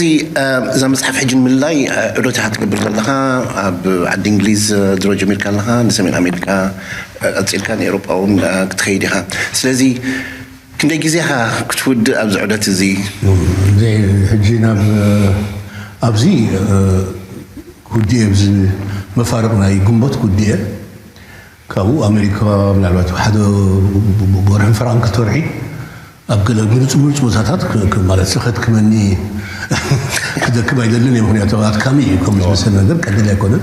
እዛ መፅሓፍ ሕጂ ንምልላይ ዑደት ኢኻ ትገብር ዘለኻ ኣብ ዓዲ እንግሊዝ ድሮ ጀሚርካ ኣለኻ ንሰሜን ኣሜሪካ ቀፂልካ ንኤሮጳ እውን ክትኸይድ ኢኻ ስለዚ ክንደይ ግዜ ኢኻ ክትውድእ ኣብዚ ዑደት እዚ ሕጂ ናብ ኣብዚ ክውድእ ኣብዚ መፋርቕ ናይ ግንቦት ክውድእ ካብኡ ኣሜሪካ ምናልባት ሓደ ወርሕን ፈራን ክልተ ወርሒ ኣብ ገለ ምርፁ ምርፁ ቦታታት ማለት ስኸት ክመኒ ክደክም ኣይደልን እየ ምክንያቱ ኣድካሚ እዩ ከም ዝመሰል ነገር ቀሊል ኣይኮነን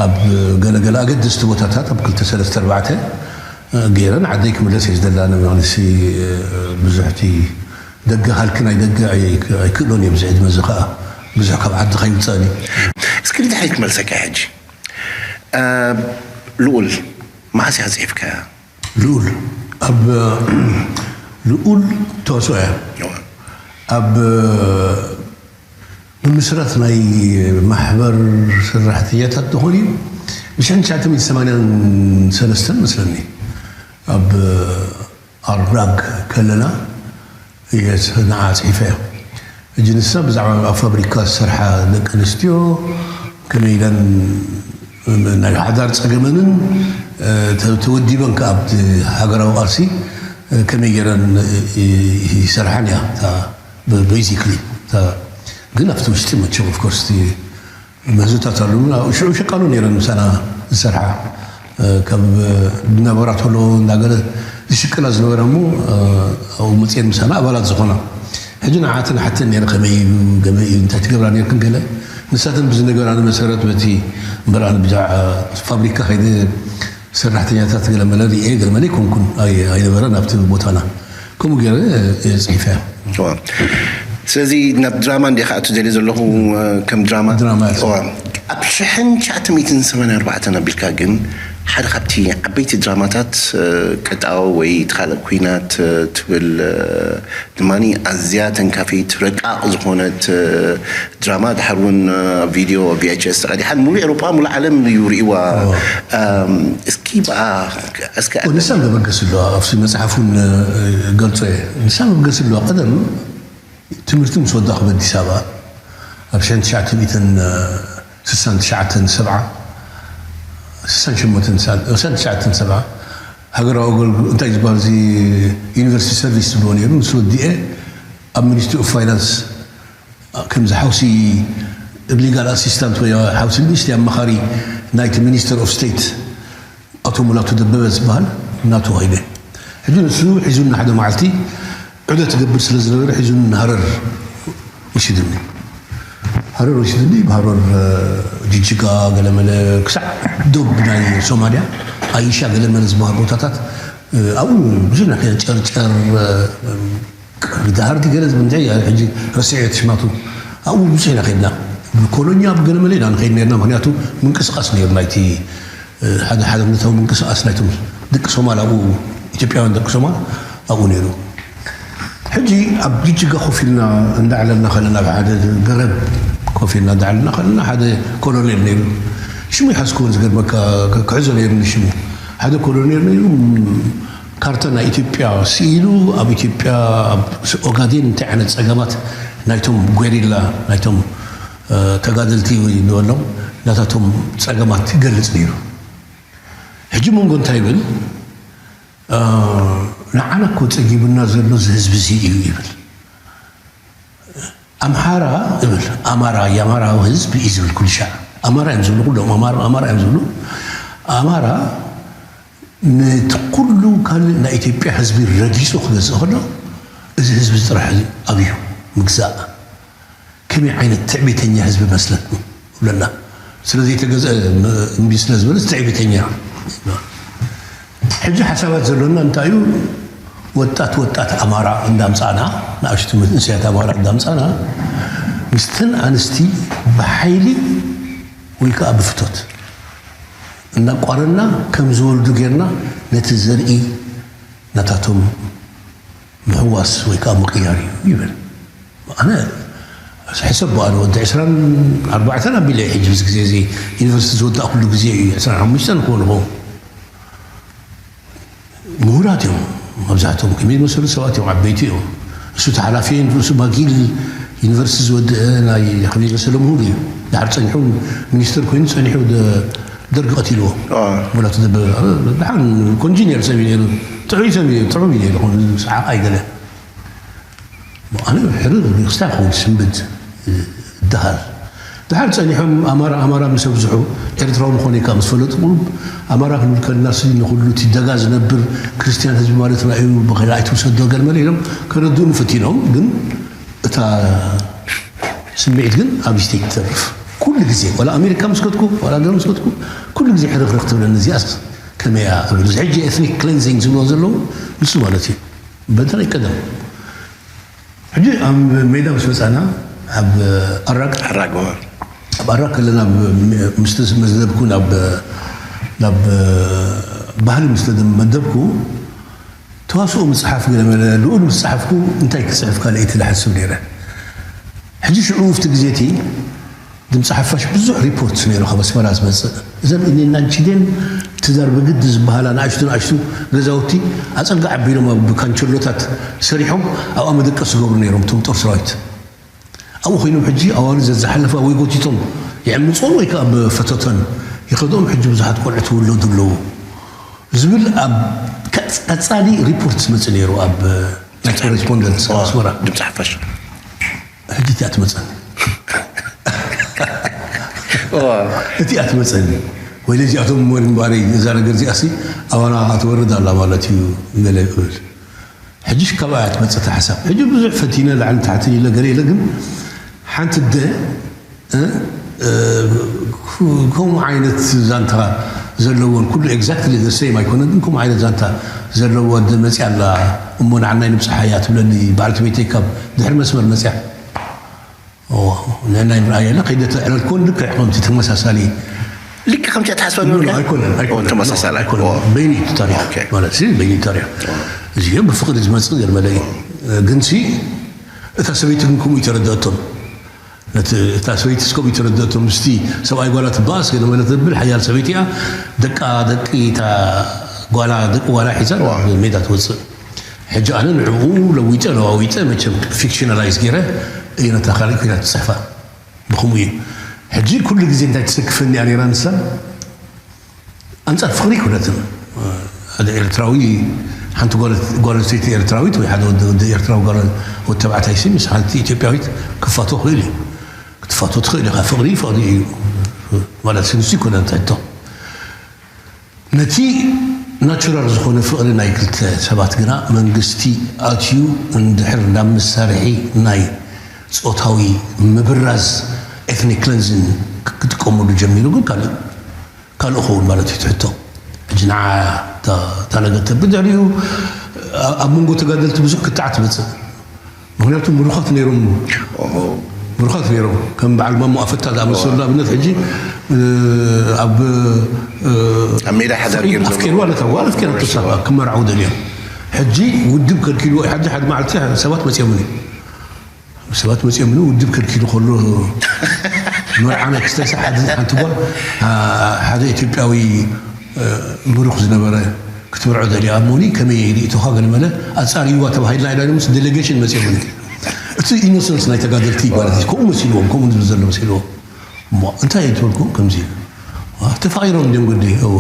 ኣብ ገለገለ ኣገደስቲ ቦታታት ኣብ ክልተ ሰለስተ ኣርባዕተ ገይረን ዓደይ ክምለስ እየ ዝደላ ንመንሲ ብዙሕቲ ደገ ሃልኪ ናይ ደገ ኣይክእሎን እየ ብዚ ዕድመ እዚ ከዓ ብዙሕ ካብ ዓዲ ከይውፀእን እዩ እስኪ ንድሕሪት ክመልሰካ ሕጂ ልኡል መዓስ እያ ጽሒፍካያ? ልኡል ኣብ ልኡል ተዋስኦ እያ ኣብ ምምስራት ናይ ማሕበር ሰራሕተኛታት ተኾን እዩ ብሽሕን ትሽዓተ ሚእትን ሰማንያን ሰለስተን መስለኒ ኣብ ኣራግ ከለና እየ ንዓ ፅሒፈያ። ሕጂ ንሳ ብዛዕባ ኣብ ፋብሪካ ዝሰርሓ ደቂ ኣንስትዮ ከመይ ኢለን ናይ ሓዳር ፀገመንን ተወዲበን ከዓ ኣብቲ ሃገራዊ ቃልሲ ከመይ ገይረን ይሰርሓን እያ basically ግን ኣብቲ ውሽጢ መቸም of course ምህዞታት ኣለዉ ሽዑ ሸቃሎ ነይረን ምሳና ዝሰርሓ ካብ እናበራ ተሎ እናገለ ዝሽቅላ ዝነበራ እሞ ኣብኡ መፅኤን ምሳና ኣባላት ዝኾና ሕጂ ንዓትን ሓተን ነረ ከመይ እዩ ገመ እዩ እንታይ ትገብራ ነርክን ገለ ንሳተን ብዝነገራኒ መሰረት በቲ እምበርኣን ብዛዕ ፋብሪካ ከይደ ሰራሕተኛታት ገለ መለ ርኤ ገለ መለ ይኮንኩን ኣይነበረን ኣብቲ ቦታና ከምኡ ገይረ እየ ፅሒፈያ ስለዚ ናብ ድራማ እንዲ ከኣቱ ደልየ ዘለኹ ከም ድራማ ድራማ ኣብ ሽሕን ትሽዓተ ሚእትን ሰማንያ ኣርባዕተን ኣቢልካ ግን ሓደ ካብቲ ዓበይቲ ድራማታት ቀጣው ወይ ተኻልእ ኩናት ትብል ድማ ኣዝያ ተንካፊት ረቃቕ ዝኾነት ድራማ ድሓር እውን ቪድዮ ቪኤችኤስ ተቐዲሓን ሙሉ ኤሮጳ ሙሉ ዓለም እዩ ርእዋ እስኪ በኣ እስከ ንሳ መበገስ ኣለዋ ኣብቲ መፅሓፍ እውን ገልፆ እየ ንሳ መበገስ ኣለዋ ቀደም ትምህርቲ ምስ ወዳእኹ ኣዲስ ኣበባ ኣብ ሽሕን ትሽዓተ ሚእትን ስሳን ትሽዓተን ሰብዓ ስሳን ሸሞንተን ስሳን ትሽዓተን ሰብዓ ሃገራዊ ኣገልግሎት እንታይ ዝበሃል እዚ ዩኒቨርሲቲ ሰርቪስ ዝብልዎ ነይሩ ምስ ወዲኤ ኣብ ሚኒስትሪ ኦፍ ፋይናንስ ከምዚ ሓውሲ ሊጋል ኣሲስታንት ወይ ሓውሲ ሚኒስትሪ ኣማኻሪ ናይቲ ሚኒስተር ኦፍ ስቴት ኣቶ ሙላቱ ደበበ ዝበሃል ናቱ ከይደ ሕጂ ንሱ ሒዙኒ ሓደ መዓልቲ ዑደት ትገብር ስለ ዝነበረ ሒዙኒ ንሃረር ወሲድኒ ሃረር ወሲድኒ ብሃረር ጅጅጋ ገለመለ ክሳዕ ዶብ ናይ ሶማልያ ኣይሻ ገለመለ ዝበሃል ቦታታት ኣብኡ ብዙሕ ናይ ጨርጨር ዳሃርቲ ገለ ዝብል እንታይ ሕጂ ረሲዐ ትሽማቱ ኣብኡ ብዙሕ ኢና ከድና ብኮሎኛ ብገለመለ ኢና ንኸይድ ነርና ምክንያቱ ምንቅስቃስ ነይሩ ናይቲ ሓደ ሓደነታዊ ምንቅስቃስ ናይቶም ደቂ ሶማል ኣብኡ ኢትዮጵያውያን ደቂ ሶማል ኣብኡ ነይሩ ሕጂ ኣብ ጅጅጋ ኮፍ ኢልና እንዳዕለልና ከለና ኣብ ሓደ ገረብ ኮፍ ኢልና እንዳዕለልና ከለና ሓደ ኮሎኔል ነይሩ ሽሙ ይሓዝክዎ ዝገርመካ ክሕዞ ነይሩኒ ሽሙ ሓደ ኮሎኔል ነይሩ ካርታ ናይ ኢትዮጵያ ስኢሉ ኣብ ኢትዮጵያ ኣብ ኦጋዴን እንታይ ዓይነት ፀገማት ናይቶም ጓሪላ ናይቶም ተጋደልቲ ንበሎም ናታቶም ፀገማት ይገልፅ ነይሩ ሕጂ መንጎ እንታይ ይብል? ንዓና እኮ ጸጊቡና ዘሎ እዚ ህዝቢ እዚ እዩ ይብል። ኣምሓራ እብል ኣማራ የኣማራዊ ህዝቢ እዩ ዝብል ኩሉ ሻዕ ኣማራ እዮም ዝብሉ ኩሎም ኣማራ ኣማራ እዮም ዝብሉ። ኣማራ ነቲ ኩሉ ካልእ ናይ ኢትዮጵያ ህዝቢ ረጊጹ ክገዝእ ከሎ እዚ ህዝቢ ጥራሕ ኣብዩ ምግዛእ። ከመይ ዓይነት ትዕቢተኛ ህዝቢ መስለኩም? ይብለና። ስለ ዘይተገዝአ እምቢ ስለ ዝበለስ ትዕቢተኛ። ሕጂ ሓሳባት ዘሎና እንታይ እዩ? ወጣት ወጣት ኣማራ እንዳምፃና ንኣሽቱ መንእሰያት ኣማራ እንዳምፃና ምስተን ኣንስቲ ብሓይሊ ወይ ከዓ ብፍቶት እናቋረና ከም ዝወልዱ ጌርና ነቲ ዘርኢ ናታቶም ምሕዋስ ወይ ከዓ ምቕያር እዩ ይብል። ኣነ ሕሰብ በኣሉ ወዲ ዕስራን ኣርባዕተን ኣቢለ ሕጂ ምስ ግዜ እዚ ዩኒቨርሲቲ ዝወዳእኩሉ ግዜ እዩ ዕስራን ሓሙሽተን ክኾን ምሁራት እዮም። መብዛሕትኦም ከመይ ዝመሰሉ ሰባት እዮም፣ ዓበይቲ እዮም። እሱ ተሓላፊ ንርእሱ ማጊል ዩኒቨርሲቲ ዝወድአ ናይ ከመይ ዝመሰለ ምሁር እዩ። ድሓር ፀኒሑ ሚኒስትር ኮይኑ ፀኒሑ ደርጊ ቀቲልዎ። ወላቱ ደሓን ኮንጂኒየር ሰብ እዩ ነይሩ። ጥዑይ ሰብ እዩ፣ ጥዑም እዩ ነይሩ። ሰዓቕ ኣይገለ ኣነ ሕርር ክስታይ ክኸውን ስንብድ ይበሃል። ድሓር ጸኒሖም ኣማራ ኣማራ ምስ ኣብዝሑ ኤርትራዊ ምኾነይ ከኣ ምስ ፈለጡ ቁሩብ ኣማራ ክንብል ከለና ሲ ንኹሉ እቲ ደጋ ዝነብር ክርስትያን ህዝቢ ማለትና እዩ ብኸላ ኣይትውሰዶ ገለ መለ ኢሎም ከረድኡኒ ፈቲኖም ግን እታ ስምዒት ግን ኣብ ስቴት ትተርፍ ኩሉ ግዜ ዋላ ኣሜሪካ ምስ ከድኩ ዋላ ገለ ምስ ከድኩ ኩሉ ግዜ ሕርኽርኽ ትብለኒ እዚኣስ ከመይ እያ እብል እዚ ሕጂ ኤትኒክ ክሌንዚንግ ዝብሎ ዘለዉ ንሱ ማለት እዩ በተለይ ቀደም ሕጂ ኣብ ሜዳ ምስ መፃና ኣብ ኣራቅ ኣራጎ ኣብ ኣራቅ ከለና ምስቲ መዝነብኩ ናብ ናብ ባህሊ ምስ መደብኩ ተዋስኦ ምፅሓፍ ገለ መለ ልኡል ምስ ፀሓፍኩ እንታይ ክፅሕፍ ካልእ ኢለ ሓስብ ነይረ ሕጂ ሽዑ ኣብቲ ግዜ እቲ ድምፂ ሓፋሽ ብዙሕ ሪፖርት ነይሩ ካብ ኣስመራ ዝመፅእ እዘን እኔናን ቺዴን ትዳር ብግዲ ዝበሃላ ንኣሽቱ ንኣሽቱ ገዛውቲ ኣፀጋ ዓቢሎም ኣብ ካንቸሎታት ሰሪሖም ኣብኣ መደቀስ ዝገብሩ ነይሮም እቶም ጦር ሰራዊት ኣብኡ ኮይኖም ሕጂ ኣዋልድ ዘዝሓለፋ ወይ ጎቲቶም ይዕምፆን ወይ ከዓ ብፈተተን ይኸድኦም ሕጂ ብዙሓት ቆልዑ ትውለዱ ኣለዉ ዝብል ኣብ ቀፃሊ ሪፖርት ዝመፅእ ነይሩ ኣብ ናይ ኮሬስፖንደንት ኣስመራ ድምፂ ሓፋሽ ሕጂ እቲኣ ትመፀኒ እቲኣ ትመፀኒ ወይ ለዚኣቶም እሞ ንምባረይ እዛ ነገር እዚኣ ሲ ኣባና ትወርድ ኣላ ማለት እዩ ገለ እብል ሕጂ ካብኣ እያ ትመፀ እታ ሓሳብ ሕጂ ብዙሕ ፈቲነ ላዕሊ ታሕቲ ኢለ ገለ ኢለ ግን ሓንቲ ደ ከምኡ ዓይነት ዛንታ ዘለዎን ኩሉ exactly the same ኣይኮነን ግን ከምኡ ዓይነት ዛንታ ዘለዎ ደ መፅያ ኣላ እሞ ንዓናይ ንብፅሓያ ትብለኒ በዓልቲ ቤተይ ካብ ድሕሪ መስመር መፅያ ናይ ምርኣየ ለ ከይደ ተዕለልኩን ልክዕ ከምቲ ተመሳሳሊ ልክ ከምቲ ኣተሓስባ ኖርካ ኣይኮነን ኣይኮነን ተመሳሳሊ ኣይኮነን በይኒ ታሪክ ማለት ሲ በይኒ ታሪክ እዚ ግን ብፍቅሪ ዝመፅእ ገርመለ እዩ ግን ሲ እታ ሰበይቲ ግን ከምኡ ተረደእቶም ነቲ እታ ሰበይቲ ስከምኡ ተረደእቶም ምስቲ ሰብኣይ ጓላ ትበኣስ ገለ መለ ትብል ሓያል ሰበይቲ እያ ደቃ ደቂ እታ ጓላ ደቂ ጓላ ሒዛ ሜዳ ትወፅእ ሕጂ ኣነ ንዕኡ ለዊጠ ለዋዊጠ መቸም ፊክሽናላይዝ ገይረ እየ ነታ ካልእ ኮይና ትፅሕፋ ብኸምኡ እዩ ሕጂ ኩሉ ግዜ እንታይ ትሰክፈኒ እያ ነይራ ንሳ ኣንፃር ፍቕሪ ኩነትን ሓደ ኤርትራዊ ሓንቲ ጓል ኣንስተይቲ ኤርትራዊት ወይ ሓደ ወዲ ኤርትራዊ ጓል ወዲ ተባዕታይ ሲ ምስ ሓንቲ ኢትዮጵያዊት ክፋቶ ክእል እዩ ክትፋቶ ትኽእል ኢኻ ፍቕሪ ፍቕሪ እዩ ማለት ንሱ ይኮነ ትሕቶ ነቲ ናቹራል ዝኾነ ፍቕሪ ናይ ክልተ ሰባት ግና መንግስቲ ኣትዩ እንድሕር ናብ መሳርሒ ናይ ፆታዊ ምብራዝ ኤትኒክ ክለንዚን ክጥቀመሉ ጀሚሩ ግን ካልእ ካልእ ኸውን ማለት እዩ ትሕቶ ሕጂ ንዓ እታ ነገር ተብል ድሕሪኡ ኣብ መንጎ ተጋደልቲ ብዙሕ ክትዓት ትመፅእ ምክንያቱ ምሩኻት ነይሮም ምሩኻት ነይሮም ከም በዓል ማሞ ኣፈታ ዝኣመሰሉ ኣብነት ሕጂ ኣብ ኣብ ሜዳ ሓዳር ገይሩ ኣፍኬርዋ ኣለታ ጓል ኣፍኬራ ተሳባ ክመርዓው ደልዮም ሕጂ ውድብ ከልኪልዎ ሓደ ሓደ መዓልቲ ሰባት መፅኦምኒ ሰባት መፅኦምኒ ውድብ ከልኪሉ ከሎ መርዓ ናይ ክስተሳ ሓደ ሓንቲ ጓል ሓደ ኢትዮጵያዊ ብሩኽ ዝነበረ ክትምርዖ ደልያ እሞኒ ከመይ ርእቶኻ ገለመለ ኣጻርይዋ ተባሂልና ኢላ ኢሎም ምስ ዴሌጌሽን መጺኦምኒ እቲ ኢኖሰንስ ናይ ተጋደልቲ ማለት እዩ ከምኡ መሲልዎም ከምኡ ዝብል ዘሎ መሲልዎም እሞ እንታይ እዩ ትበልኩም ከምዚ ተፋቒሮም እንዲዮም ግዲ እዎ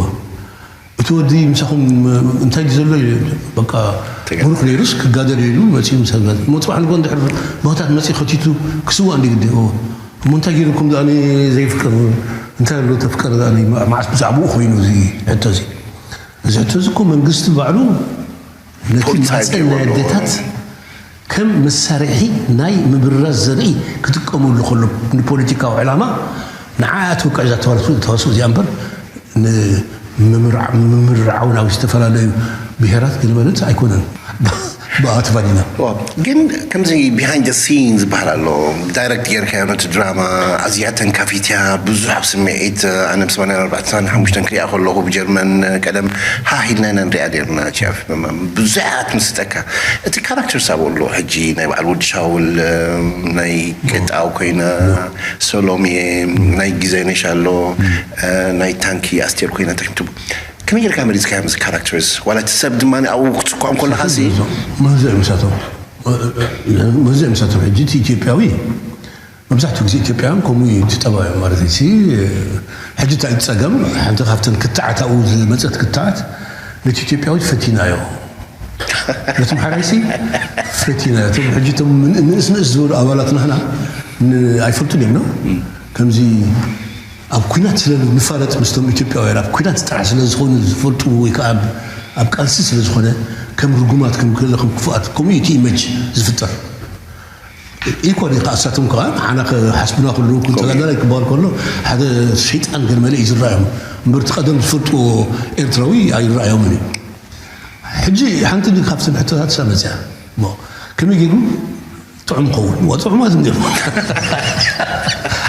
እቲ ወዲ ምሳኹም እንታይ ድዩ ዘሎ ኢሉ፣ በቃ፣ ተጋ- ምሩኽ ነይሩስ ክጋደል ኢሉ መፂኡ። ምሳት እሞ ፅባሕ ንጎ እንድሕር ባህታት መፂኡ ከቲቱ ክስዋእ እንዲ ግዲ እሞ እንታይ ገይርኩም ደኣ ዘይፍቅር? እንታይ ኣሎ ተፍቀር ደኣ? መዓስ ብዛዕባኡ ኮይኑ እዚ ሕቶ እዚ? እዚ ሕቶ እዚ እኮ መንግስቲ ባዕሉ ነቲ ማፀን ናይ ኣዴታት ከም መሳርሒ ናይ ምብራዝ ዘርኢ ክጥቀመሉ ከሎ ንፖለቲካዊ ዕላማ ንዓኣ ትውቅዕ እዛ ተዋስኦ እዚኣ እምበር ንምምርዓው ናብ ዝተፈላለዩ ብሄራት ገለ ማለት ኣይኮነን። ብኣትፋዲና ግን ከምዚ ቢሃይንድ ሲን ዝበሃል ኣሎ። ዳይረክት ጌርካዮ ነቲ ድራማ ኣዝያ ተንካፊትያ ብዙሕ ስምዒት። ኣነ ብ84 ሓሙሽተን ክሪኣ ከለኹ ብጀርመን ቀደም ሃህ ኢልና ኢና ንሪኣ ኔርና። ብዙሓት ምስጠካ እቲ ካራክተር ሳብ ኣሎ ሕጂ ናይ በዓል ወዲ ሻውል ናይ ገጣው ኮይና ሰሎሜ ናይ ግዜ ነሽ ኣሎ ናይ ታንኪ ኣስቴር ኮይና እንታይ ትብሉ ከመይ ጌርካ መሪጽካዮም እዚ ካራክተርስ ዋላ እቲ ሰብ ድማ ኣብኡ ክትስኳም ከለኻ ሲ መዘ ምሳቶም መዘ ምሳቶም ሕጂ እቲ ኢትዮጵያዊ መብዛሕትኡ ግዜ ኢትዮጵያውያን ከምኡ እዩ እቲ ጠባዮም ማለት እዩ። ሕጂ እንታይ ጸገም ሓንቲ ካብተን ክትዓት ኣብኡ ዝመጸት ክትዓት ነቲ ኢትዮጵያዊ ፈቲናዮ ነቲ ምሓራይሲ ፈቲናዮ። እቶም ሕጂ እቶም ንእስ ንእስ ዝበሉ ኣባላት ናህና ኣይፈልጡን እዮም ነው ከምዚ ኣብ ኩናት ስለ ንፋለጥ ምስቶም ኢትዮጵያውያን ኣብ ኩናት ጥራሕ ስለ ዝኾኑ ዝፈልጡ ወይ ከዓ ኣብ ቃልሲ ስለ ዝኾነ ከም ርጉማት ከም ክፍኣት ከምኡ እቲ ኢመጅ ዝፍጠር ኢኮን ከኣሳቶም ከዓ ሓና ሓስብና ክሉ ተጋዳላይ ክበሃል ከሎ ሓደ ሸይጣን ገለ መለ እዩ ዝረኣዮም እምበርቲ ቀደም ዝፈልጥዎ ኤርትራዊ ኣይረኣዮምን እዩ። ሕጂ ሓንቲ ካብተን ሕቶታት እሳ መፅያ ከመይ ገይሩ ጥዑም ኸውን ዋ ጥዑማት እንዲም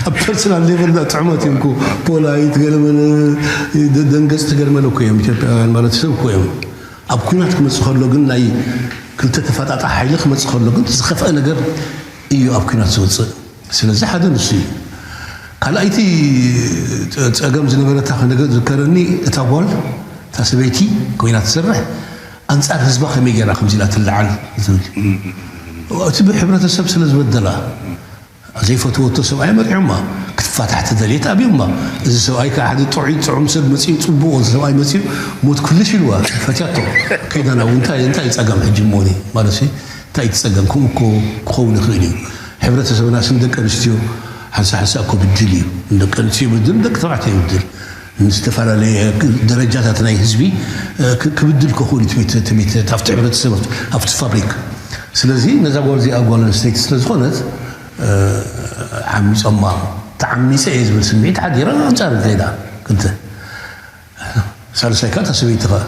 ኣብ ፐርሰናል ሌቨል ዳ ጥዑማት እዮም እኮ ፖላይት ገለመለ ደንገፅቲ ገለመለ እኮ እዮም ኢትዮጵያውያን ማለት ሰብ እኮ እዮም። ኣብ ኩናት ክመፅእ ከሎ ግን ናይ ክልተ ተፋጣጣ ሓይሊ ክመፅእ ከሎ ግን ዝኸፍአ ነገር እዩ ኣብ ኩናት ዝወፅእ። ስለዚ ሓደ ንሱ እዩ። ካልኣይቲ ፀገም ዝነበረታ ነገር ዝከረኒ እታ ጓል እታ ሰበይቲ ኮይና ትሰርሕ ኣንፃር ህዝባ ከመይ ገይራ ከምዚ ኢላ ትለዓል ዝብል እቲ ብሕብረተሰብ ስለ ዝበደላ ዘይፈትወቶ ሰብኣይ መሪሖማ ክትፋታሕ ተደልየት ኣብዮማ። እዚ ሰብኣይ ከዓ ሓደ ጥዑይ ጥዑም ሰብ መፅኡ ፅቡቅ ሰብኣይ መፅኡ ሞት ክልሽ ኢልዋ ፈትያቶ ከይዳ ናብ እንታይ እንታይ ፀገም ሕጂ እሞኒ ማለት እንታይ እቲ ፀገም ከምኡ እኮ ክኸውን ይኽእል እዩ። ሕብረተሰብና ስም ደቂ ኣንስትዮ ሓንሳ ሓንሳ እኮ ብድል እዩ። ንደቂ ኣንስትዮ ይብድል፣ ንደቂ ተባዕትዮ ይብድል። ንዝተፈላለየ ደረጃታት ናይ ህዝቢ ክብድል ክኽእል እዩ ትቤት ኣብቲ ሕብረተሰብ ኣብቲ ፋብሪክ። ስለዚ ነዛ ጓል እዚኣ ጓል ኣንስተይቲ ስለ ዝኾነት ዓሚፆማ ተዓሚፀ እየ ዝብል ስምዒት ሓዲራ ኣንፃር ከይዳ ክልተ ሳልሳይ ከዓ እታ ሰበይቲ ከዓ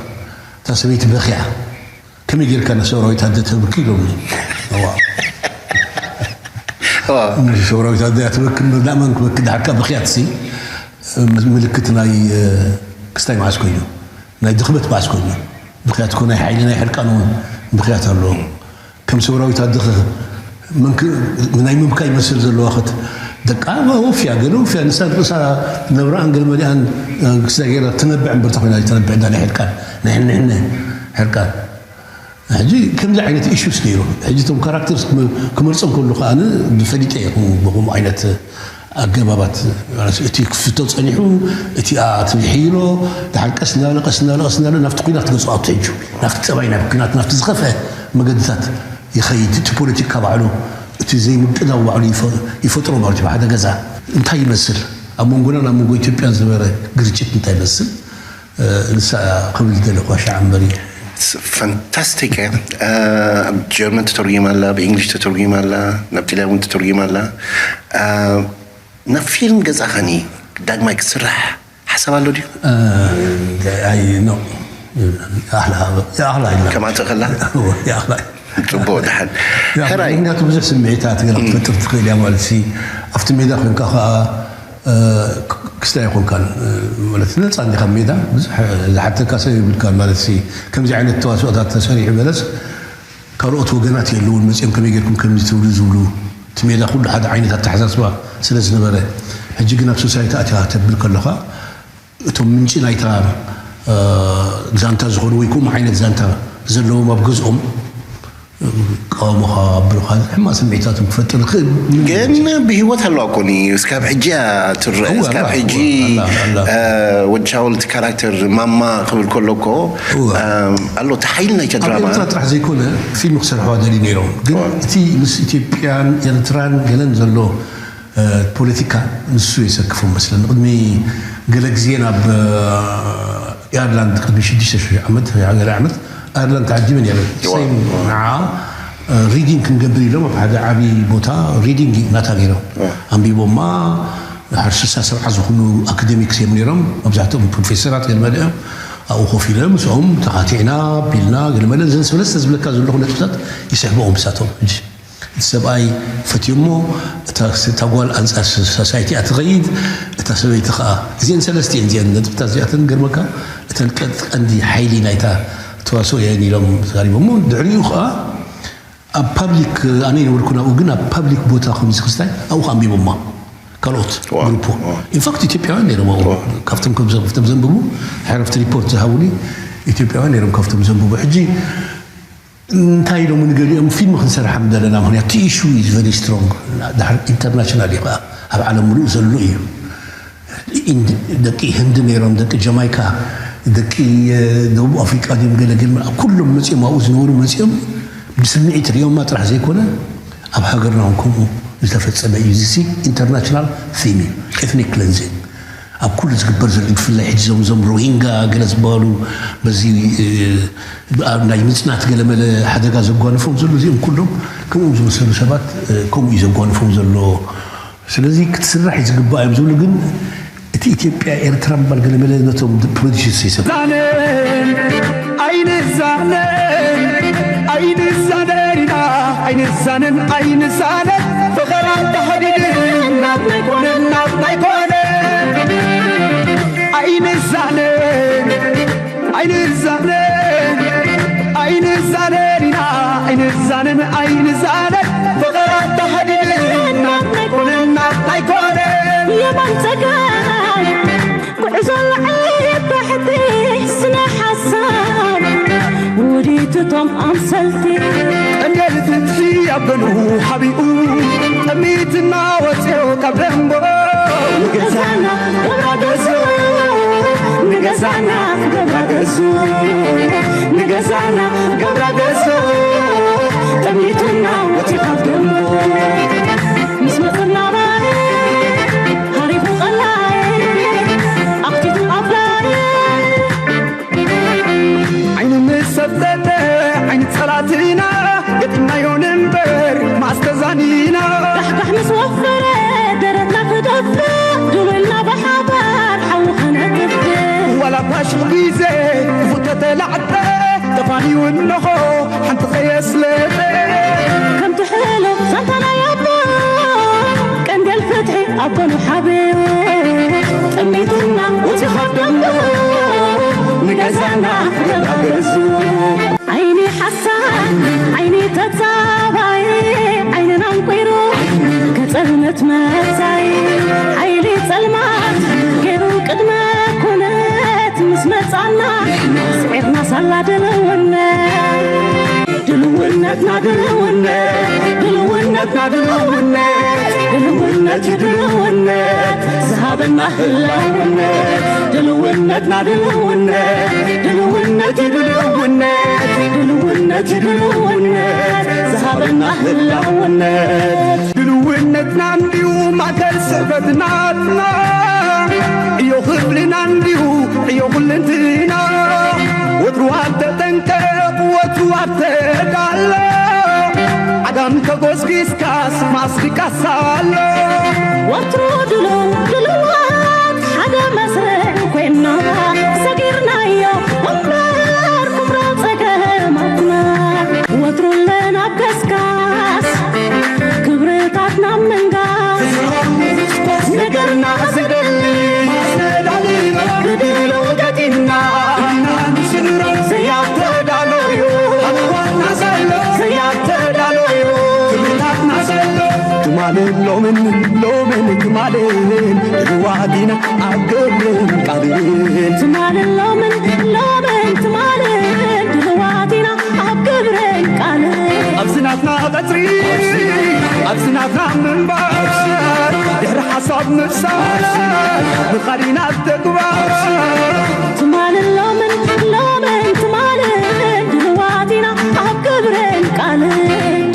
እታ ሰበይቲ በኪያ ከመይ ጌርካ ንሰውራዊት ኣደ ተብኪ ኢሎምኒ። እዋ። እዋ። ንሰውራዊት ኣደ እያ ትበኪ እምበር ንመን ክበኪ ድሓር ከዓ ብኽያትሲ ምልክት ናይ ክስታይ መዓስ ኮይኑ ናይ ድኽመት መዓስ ኮይኑ ብኽያት እኮ ናይ ሓይሊ ናይ ሕርቃን እውን ብኽያት ኣለዎ። ከም ሰውራዊት ኣደ ናይ ምምካይ ይመስል ዘለዋ ኸት ደቃ ወፍያ ገለ ወፍያ ንሳ ርእሳ ነብራኣን ገለ መሊኣን ክስታይ ገይራ ትነብዕ እምበር ተኮይና ተነብዕ እንዳ ናይ ሕርቃን ናይ ሕንሕነ ሕርቃን ሕጂ ከምዚ ዓይነት ኢሹስ ነይሩ። ሕጂ እቶም ካራክተርስ ክመርፆም ከሉ ከዓ ኣነ ብፈሊጠ እየ ብከምኡ ዓይነት ኣገባባት እቲ ክፍቶ ፀኒሑ እቲ ኣትብሒሎ ድሓር ቀስ እናበለ ቀስ እናበለ ቀስ እናበለ ናብቲ ኩናት ገፁ ኣቱ ሕጂ ናብቲ ፀባይ ናብ ኩናት ናብቲ ዝኸፍአ መገድታት ይኸይድ። እቲ ፖለቲካ ባዕሉ እቲ ዘይምቅዳው ባዕሉ ይፈጥሮ ማለት እዩ። ሓደ ገዛ እንታይ ይመስል ኣብ መንጎና ናብ መንጎ ኢትዮጵያን ዝነበረ ግርጭት እንታይ ይመስል ንሳ ክብል ዝደለኹ ኣሻዓ እምበር እዩ። ፋንታስቲክ እያ። ኣብ ጀርመን ተተርጉማ ኣላ፣ ብእንግሊሽ ተተርጉማ ኣላ፣ ናብ ጣልያን እውን ተተርጉማ ኣላ። ናብ ፊልም ገጻ ኸኒ ዳግማይ ክትስራሕ ሓሳብ ኣሎ ድዩ? ኣይ ኖ ይኣኽላ ይኣኽላ ኢልና ከምኣ ትኽእላ ይኣኽላ ጽቡቕ ደሓን ሕራይ ምክንያቱ ብዙሕ ስምዒታት ገለ ክትፈጥር ትኽእል እያ ማለት ሲ ኣብቲ ሜዳ ኮንካ ከዓ ክስታይ ኣይኮንካን ማለት ነፃ እንዲኻ ሜዳ ብዙሕ ዝሓተካ ሰብ የብልካን ማለት ሲ ከምዚ ዓይነት ተዋስኦታት ተሰሪሑ በለስ ካልኦት ወገናት የለውን መፅኦም ከመይ ጌርኩም ከምዚ ትብሉ ዝብሉ እቲ ሜዳ ኩሉ ሓደ ዓይነት ኣተሓሳስባ ስለ ዝነበረ ሕጂ ግን ኣብ ሶሳይቲ ኣትያ ተብል ከለኻ እቶም ምንጪ ናይታ ዛንታ ዝኾኑ ወይ ከምኡ ዓይነት ዛንታ ዘለዎም ኣብ ገዝኦም ቀዋሞኻ ኣቢሉኻ ሕማቕ ስምዒታቶም ክፈጥር ይኽእል። ግን ብህይወት ኣለዋ እኮ ኒ-፣ እስካብ ሕጂ እያ ትረአ። እወ፣ እስካብ ኣላ፣ ሕጂ፣ እወ፣ ኣላ፣ ኣላ። እ፣ ወዲ ሻውል እቲ ካራክተር ማማ ክብል ከሎ እኮ፣ እወ። እም፣ ኣሎ እቲ ሓይሊ ናይታ ኣብ ድራማ። ኤርትራ ጥራሕ ዘይኮነ ፊልም ክሰርሕዋ ደልዩ ነይሮም። ግን እወ። እቲ ምስ ኢትዮጵያን ኤርትራን ገለን ዘሎ፣ እ፣ ፖለቲካ ንሱ የሰክፎም መስለኒ። ቅድሚ ገለ ግዜ ናብ፣ እ፣ ኣየርላንድ ቅድሚ ሽዱሽተ ሽሕ ዓመት፣ ገለ ዓመት ኣየርላንድ ተዓጂበ ነይረ። እወ። ሰይም እወ። ንዓ፣ እ፣ ሪዲንግ ክንገብር ኢሎም ኣብ ሓደ ዓቢ ቦታ ሪዲንግ ናታ ገይሮም። እወ። ኣንቢቦማ፣ ድሓር ስሳ ሰብዓ ዝኾኑ ኣካደሚክስ እዮም ነይሮም። መብዛሕትኦም ፕሮፌሰራት ገለመለ እዮም። ኣብኡ ኮፍ ኢለ ምስኦም ተኻቲዕና፣ ቢልና፣ ገለመለ። እዘን ሰለስተ ዝብለካ ዘለኹ ነጥብታት ይስሕብኦም ንሳቶም። ሕጂ እቲ ሰብኣይ ፈትዩሞ፣ እታ፣ እታ ጓል ኣንጻር ሶሳይቲኣ ትኸይድ፣ እታ ሰበይቲ ኸኣ። እዚአን ሰለስቲአን እዚአን ነጥብታት እዚኣተን ገርመካ፣ እተን ቀ-፣ ቀንዲ ሓይሊ ናይታ ተዋስኦ እየን ኢሎም ተዛሪቦሞ። ድሕሪኡ ኸኣ ኣብ ፓብሊክ፣ ኣነ ይነበርኩ ናብኡ፣ ግን ኣብ ፓብሊክ ቦታ ከምዚ ክስታይ ኣብኡ ኸኣ ኣንቢቦማ። ካልኦት ዋው፣ ግሩፕ። ዋው። ኢንፋክት ኢትዮጵያውያን ነይሮም ኣብኡ። ዋው። ካብቶም ከም ዘ-፣ ካብቶም ዘንብቡ፣ ሕረፍቲ ሪፖርት ዝሃቡኒ ኢትዮጵያውያን ነይሮም ካብቶም ዘንብቡ። ሕጂ እንታይ ኢሎም ንገሊኦም ፊልም ክንሰርሓ ምደለና፣ ምኽንያቱ እቲ ኢሹ ኢዝ ቨሪ ስትሮንግ። ድሓር ኢንተርናሽናል እዩ ኸዓ፣ ኣብ ዓለም ምሉእ ዘሎ እዩ። ኢንድ-፣ ደቂ ህንዲ ነይሮም፣ ደቂ ጀማይካ፣ ደቂ፣ እ፣ ደቡብ ኣፍሪቃ ድዮም ገለ ገለ፣ ኩሎም መጺኦም ኣብኡ ዝነበሩ መጺኦም ብስምዒት ሪኦማ ጥራሕ ዘይኮነ ኣብ ሃገርና እውን ከምኡ ዝተፈጸመ እዩ። እዚ ኢንተርናሽናል ቲም እዩ፣ ኤትኒክ ክለንዚንግ። ኣብ ኩሉ ዝግበር ዘሎ ብፍላይ ሕጂ እዞም፣ እዞም ሮሂንጋ ገለ ዝበሃሉ በዚ፣ እ፣ ኣብ ናይ ምጽናት ገለመለ ሓደጋ ዘጓንፎም ዘሎ እዚኦም ኩሎም ከምኦም ዝመሰሉ ሰባት፣ እ፣ ከምኡ እዩ ዘጓንፎም ዘሎ። ስለዚ ክትስራሕ እዩ ዝግባእ እዮም ዝብሉ፣ ግን እቲ ኢትዮጵያ ኤርትራ ምባል ገለመለ ነቶም ፕሮዲዩሰርስ ይሰብ ዛነን ኣይንዛነን ኣይንዛነን ኢና ኣይንዛነን ኣይንዛነን ፍቕር ኣንተሃዲድን ናትና ኣይኮነን ናትና ኣይኮነን ኣይንዛነን ኣይንዛነን ኣይንዛነን ኢና ኣይንዛነን ኣይንዛነን ፍቕር ኣተሃዲድና ኣይኮነን ኣይኮነን የማን ጸጋም ጉዕዞ ላዕሊ ታሕቲ ስነ ሓሳብ ውዲት እቶም ኣምሰልቲ ቀንዴል ፍትሒ ኣብ ገንኡ ሓቢኡ ጠሚትና ወፅዮ ካብ ደንቦ ንገዛና ገብራ ገዝኡ ንገዛና ገብራ ገዝኡ ንገዛና ገብራ ገዝኡ ጠሚትና ወፂዮ ካብ ደንቦ ምስ መፅና ባይ ሃሪፉ ቀላይ ኣኽቲቱ ኣፍላይ ዓይኒ ምስ ሰብተተ ዓይኒ ጸላእትና ገጢምናዮ ንንበር ማስተዛኒና ካሕካሕ ምስ ወፈረ ደረትና ክደፍእ ድሉልና ብሓባር ሓዊ ከነጥፍእ ዋላ እኳ ሽሕ ግዜ ክፉእ ተተላዕጠ ተፋንዩ እንሆ ሓንቲ ከየስለጠ ከምቲ ሕሉፍ ዛንታ ናይ ኣቦ ቀንዴል ፍትሒ ኣብ ጎኑ ሓቢኡ ጠሚቱና ወፂኡ ካብ ደንቡ ንገዛና ገዛ ገዙ ዓይኒ ሓሳድ ዓይኒ ተጻባይ ዓይንና ኣንቂሩ ገጸ እምነት መጻይ ሓይሊ ጸልማት ገይሩ ቅድመ ኩነት ምስ መጻና ስዒርና ሳላ ድልውነት ድልውነትና ድልውነት ድልውነትና ድልውነት ድልውነት እዩ ድልውነት ዝሃበና ህላውነት ድልውነትና ድልውነት ድልውነት እዩ ድልውነት ድልውነት እዩ ድልውነት ዝሃበና ህላውነት ድልውነትና እንዲሁ ማእከል ስዕበት ናትና ዕዮ ክብልና እንዲሁ ዕዮ ኩልንትና ወትሩ ኣተጠንቀቕ ወትሩ ኣተዳሎ ዓጋም ተጎስጊስካስ ማስሪቃስ ኣሎ ወትሩ ድሉው ድሉዋት ሓደ መስርዕ ኮይና ሰጊርናዮ እምበር ኩምራ ጸገማትና ወትሩ ኣለና ኣብ ገስጋስ ክብርታትና ምንጋስ ነገርና ዝደሊ ብድሎ ገጢምና ዘያተዳሎዩ ዘያተዳሎዩ ትማልን ሎምን ሎምን ትማልን ድልዋት ኢና ኣብ ግብርን ቃልን ትማልን ሎምን ሎምን ትማልን ድልዋት ኢና ኣብ ግብርን ቃልን ናቐጽሪ ኣብዚ ናትና ምንባር ድሕሪ ሓሳብ ምፍሳር ምኻድ ኢና ተግባር። ትማልን ሎምን ሎምን ትማልን ድልዋት ኢና ኣብ ግብርን ቃልን።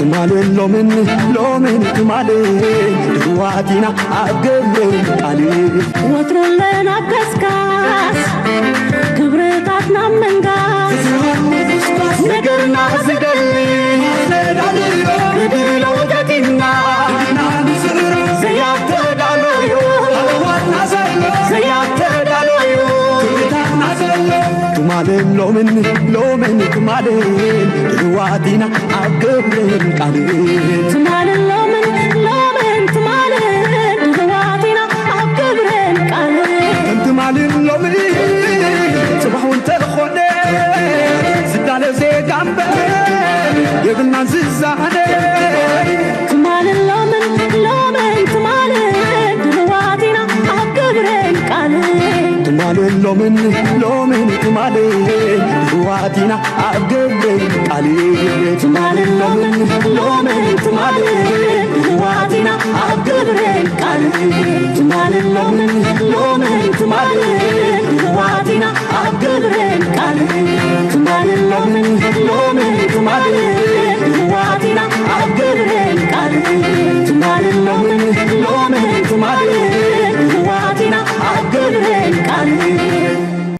ትማልን ሎምን ሎምን ትማልን ድልዋት ኢና ኣብ ግብርን ቃልን። ወትሩ ኣለና ኣብ ገስጋስ ክብርታትና ምንጋስ። ነገርና ዝደሊ ክድሎ ተቲምና ዘያተዳለዩ ዘያተዳለዩ ትማልን ሎምን ሎምን ትማልን ድልዋት ኢና ኣብ ግብርን ቃልን። ትማልን ሎምን ሎምን ትማልን ድልዋት ኢና ኣብ ግብርን ቃልን። ከም ትማልን ሎምን ጽባሕ እውን ተኾነ ዝዳለ ዜጋ እምበር የብልናን ዝዛነ። ትማልን ሎምን ሎምን ትማልን ድልዋት ኢና ኣብ ግብርን ቃልን። ትማልን ሎምን ሎምን ትማልን ድልዋት ኢና ኣብ ግብርን ቃልን። ትማልን ሎምን ሎምን ትማልን ድልዋት ኢና ኣብ ግብርን ቃልን። ትማልን ሎምን ሎምን ትማልን ድልዋት ኢና ኣብ ግብርን ቃልን። ትማልን ሎምን ሎምን ትማልን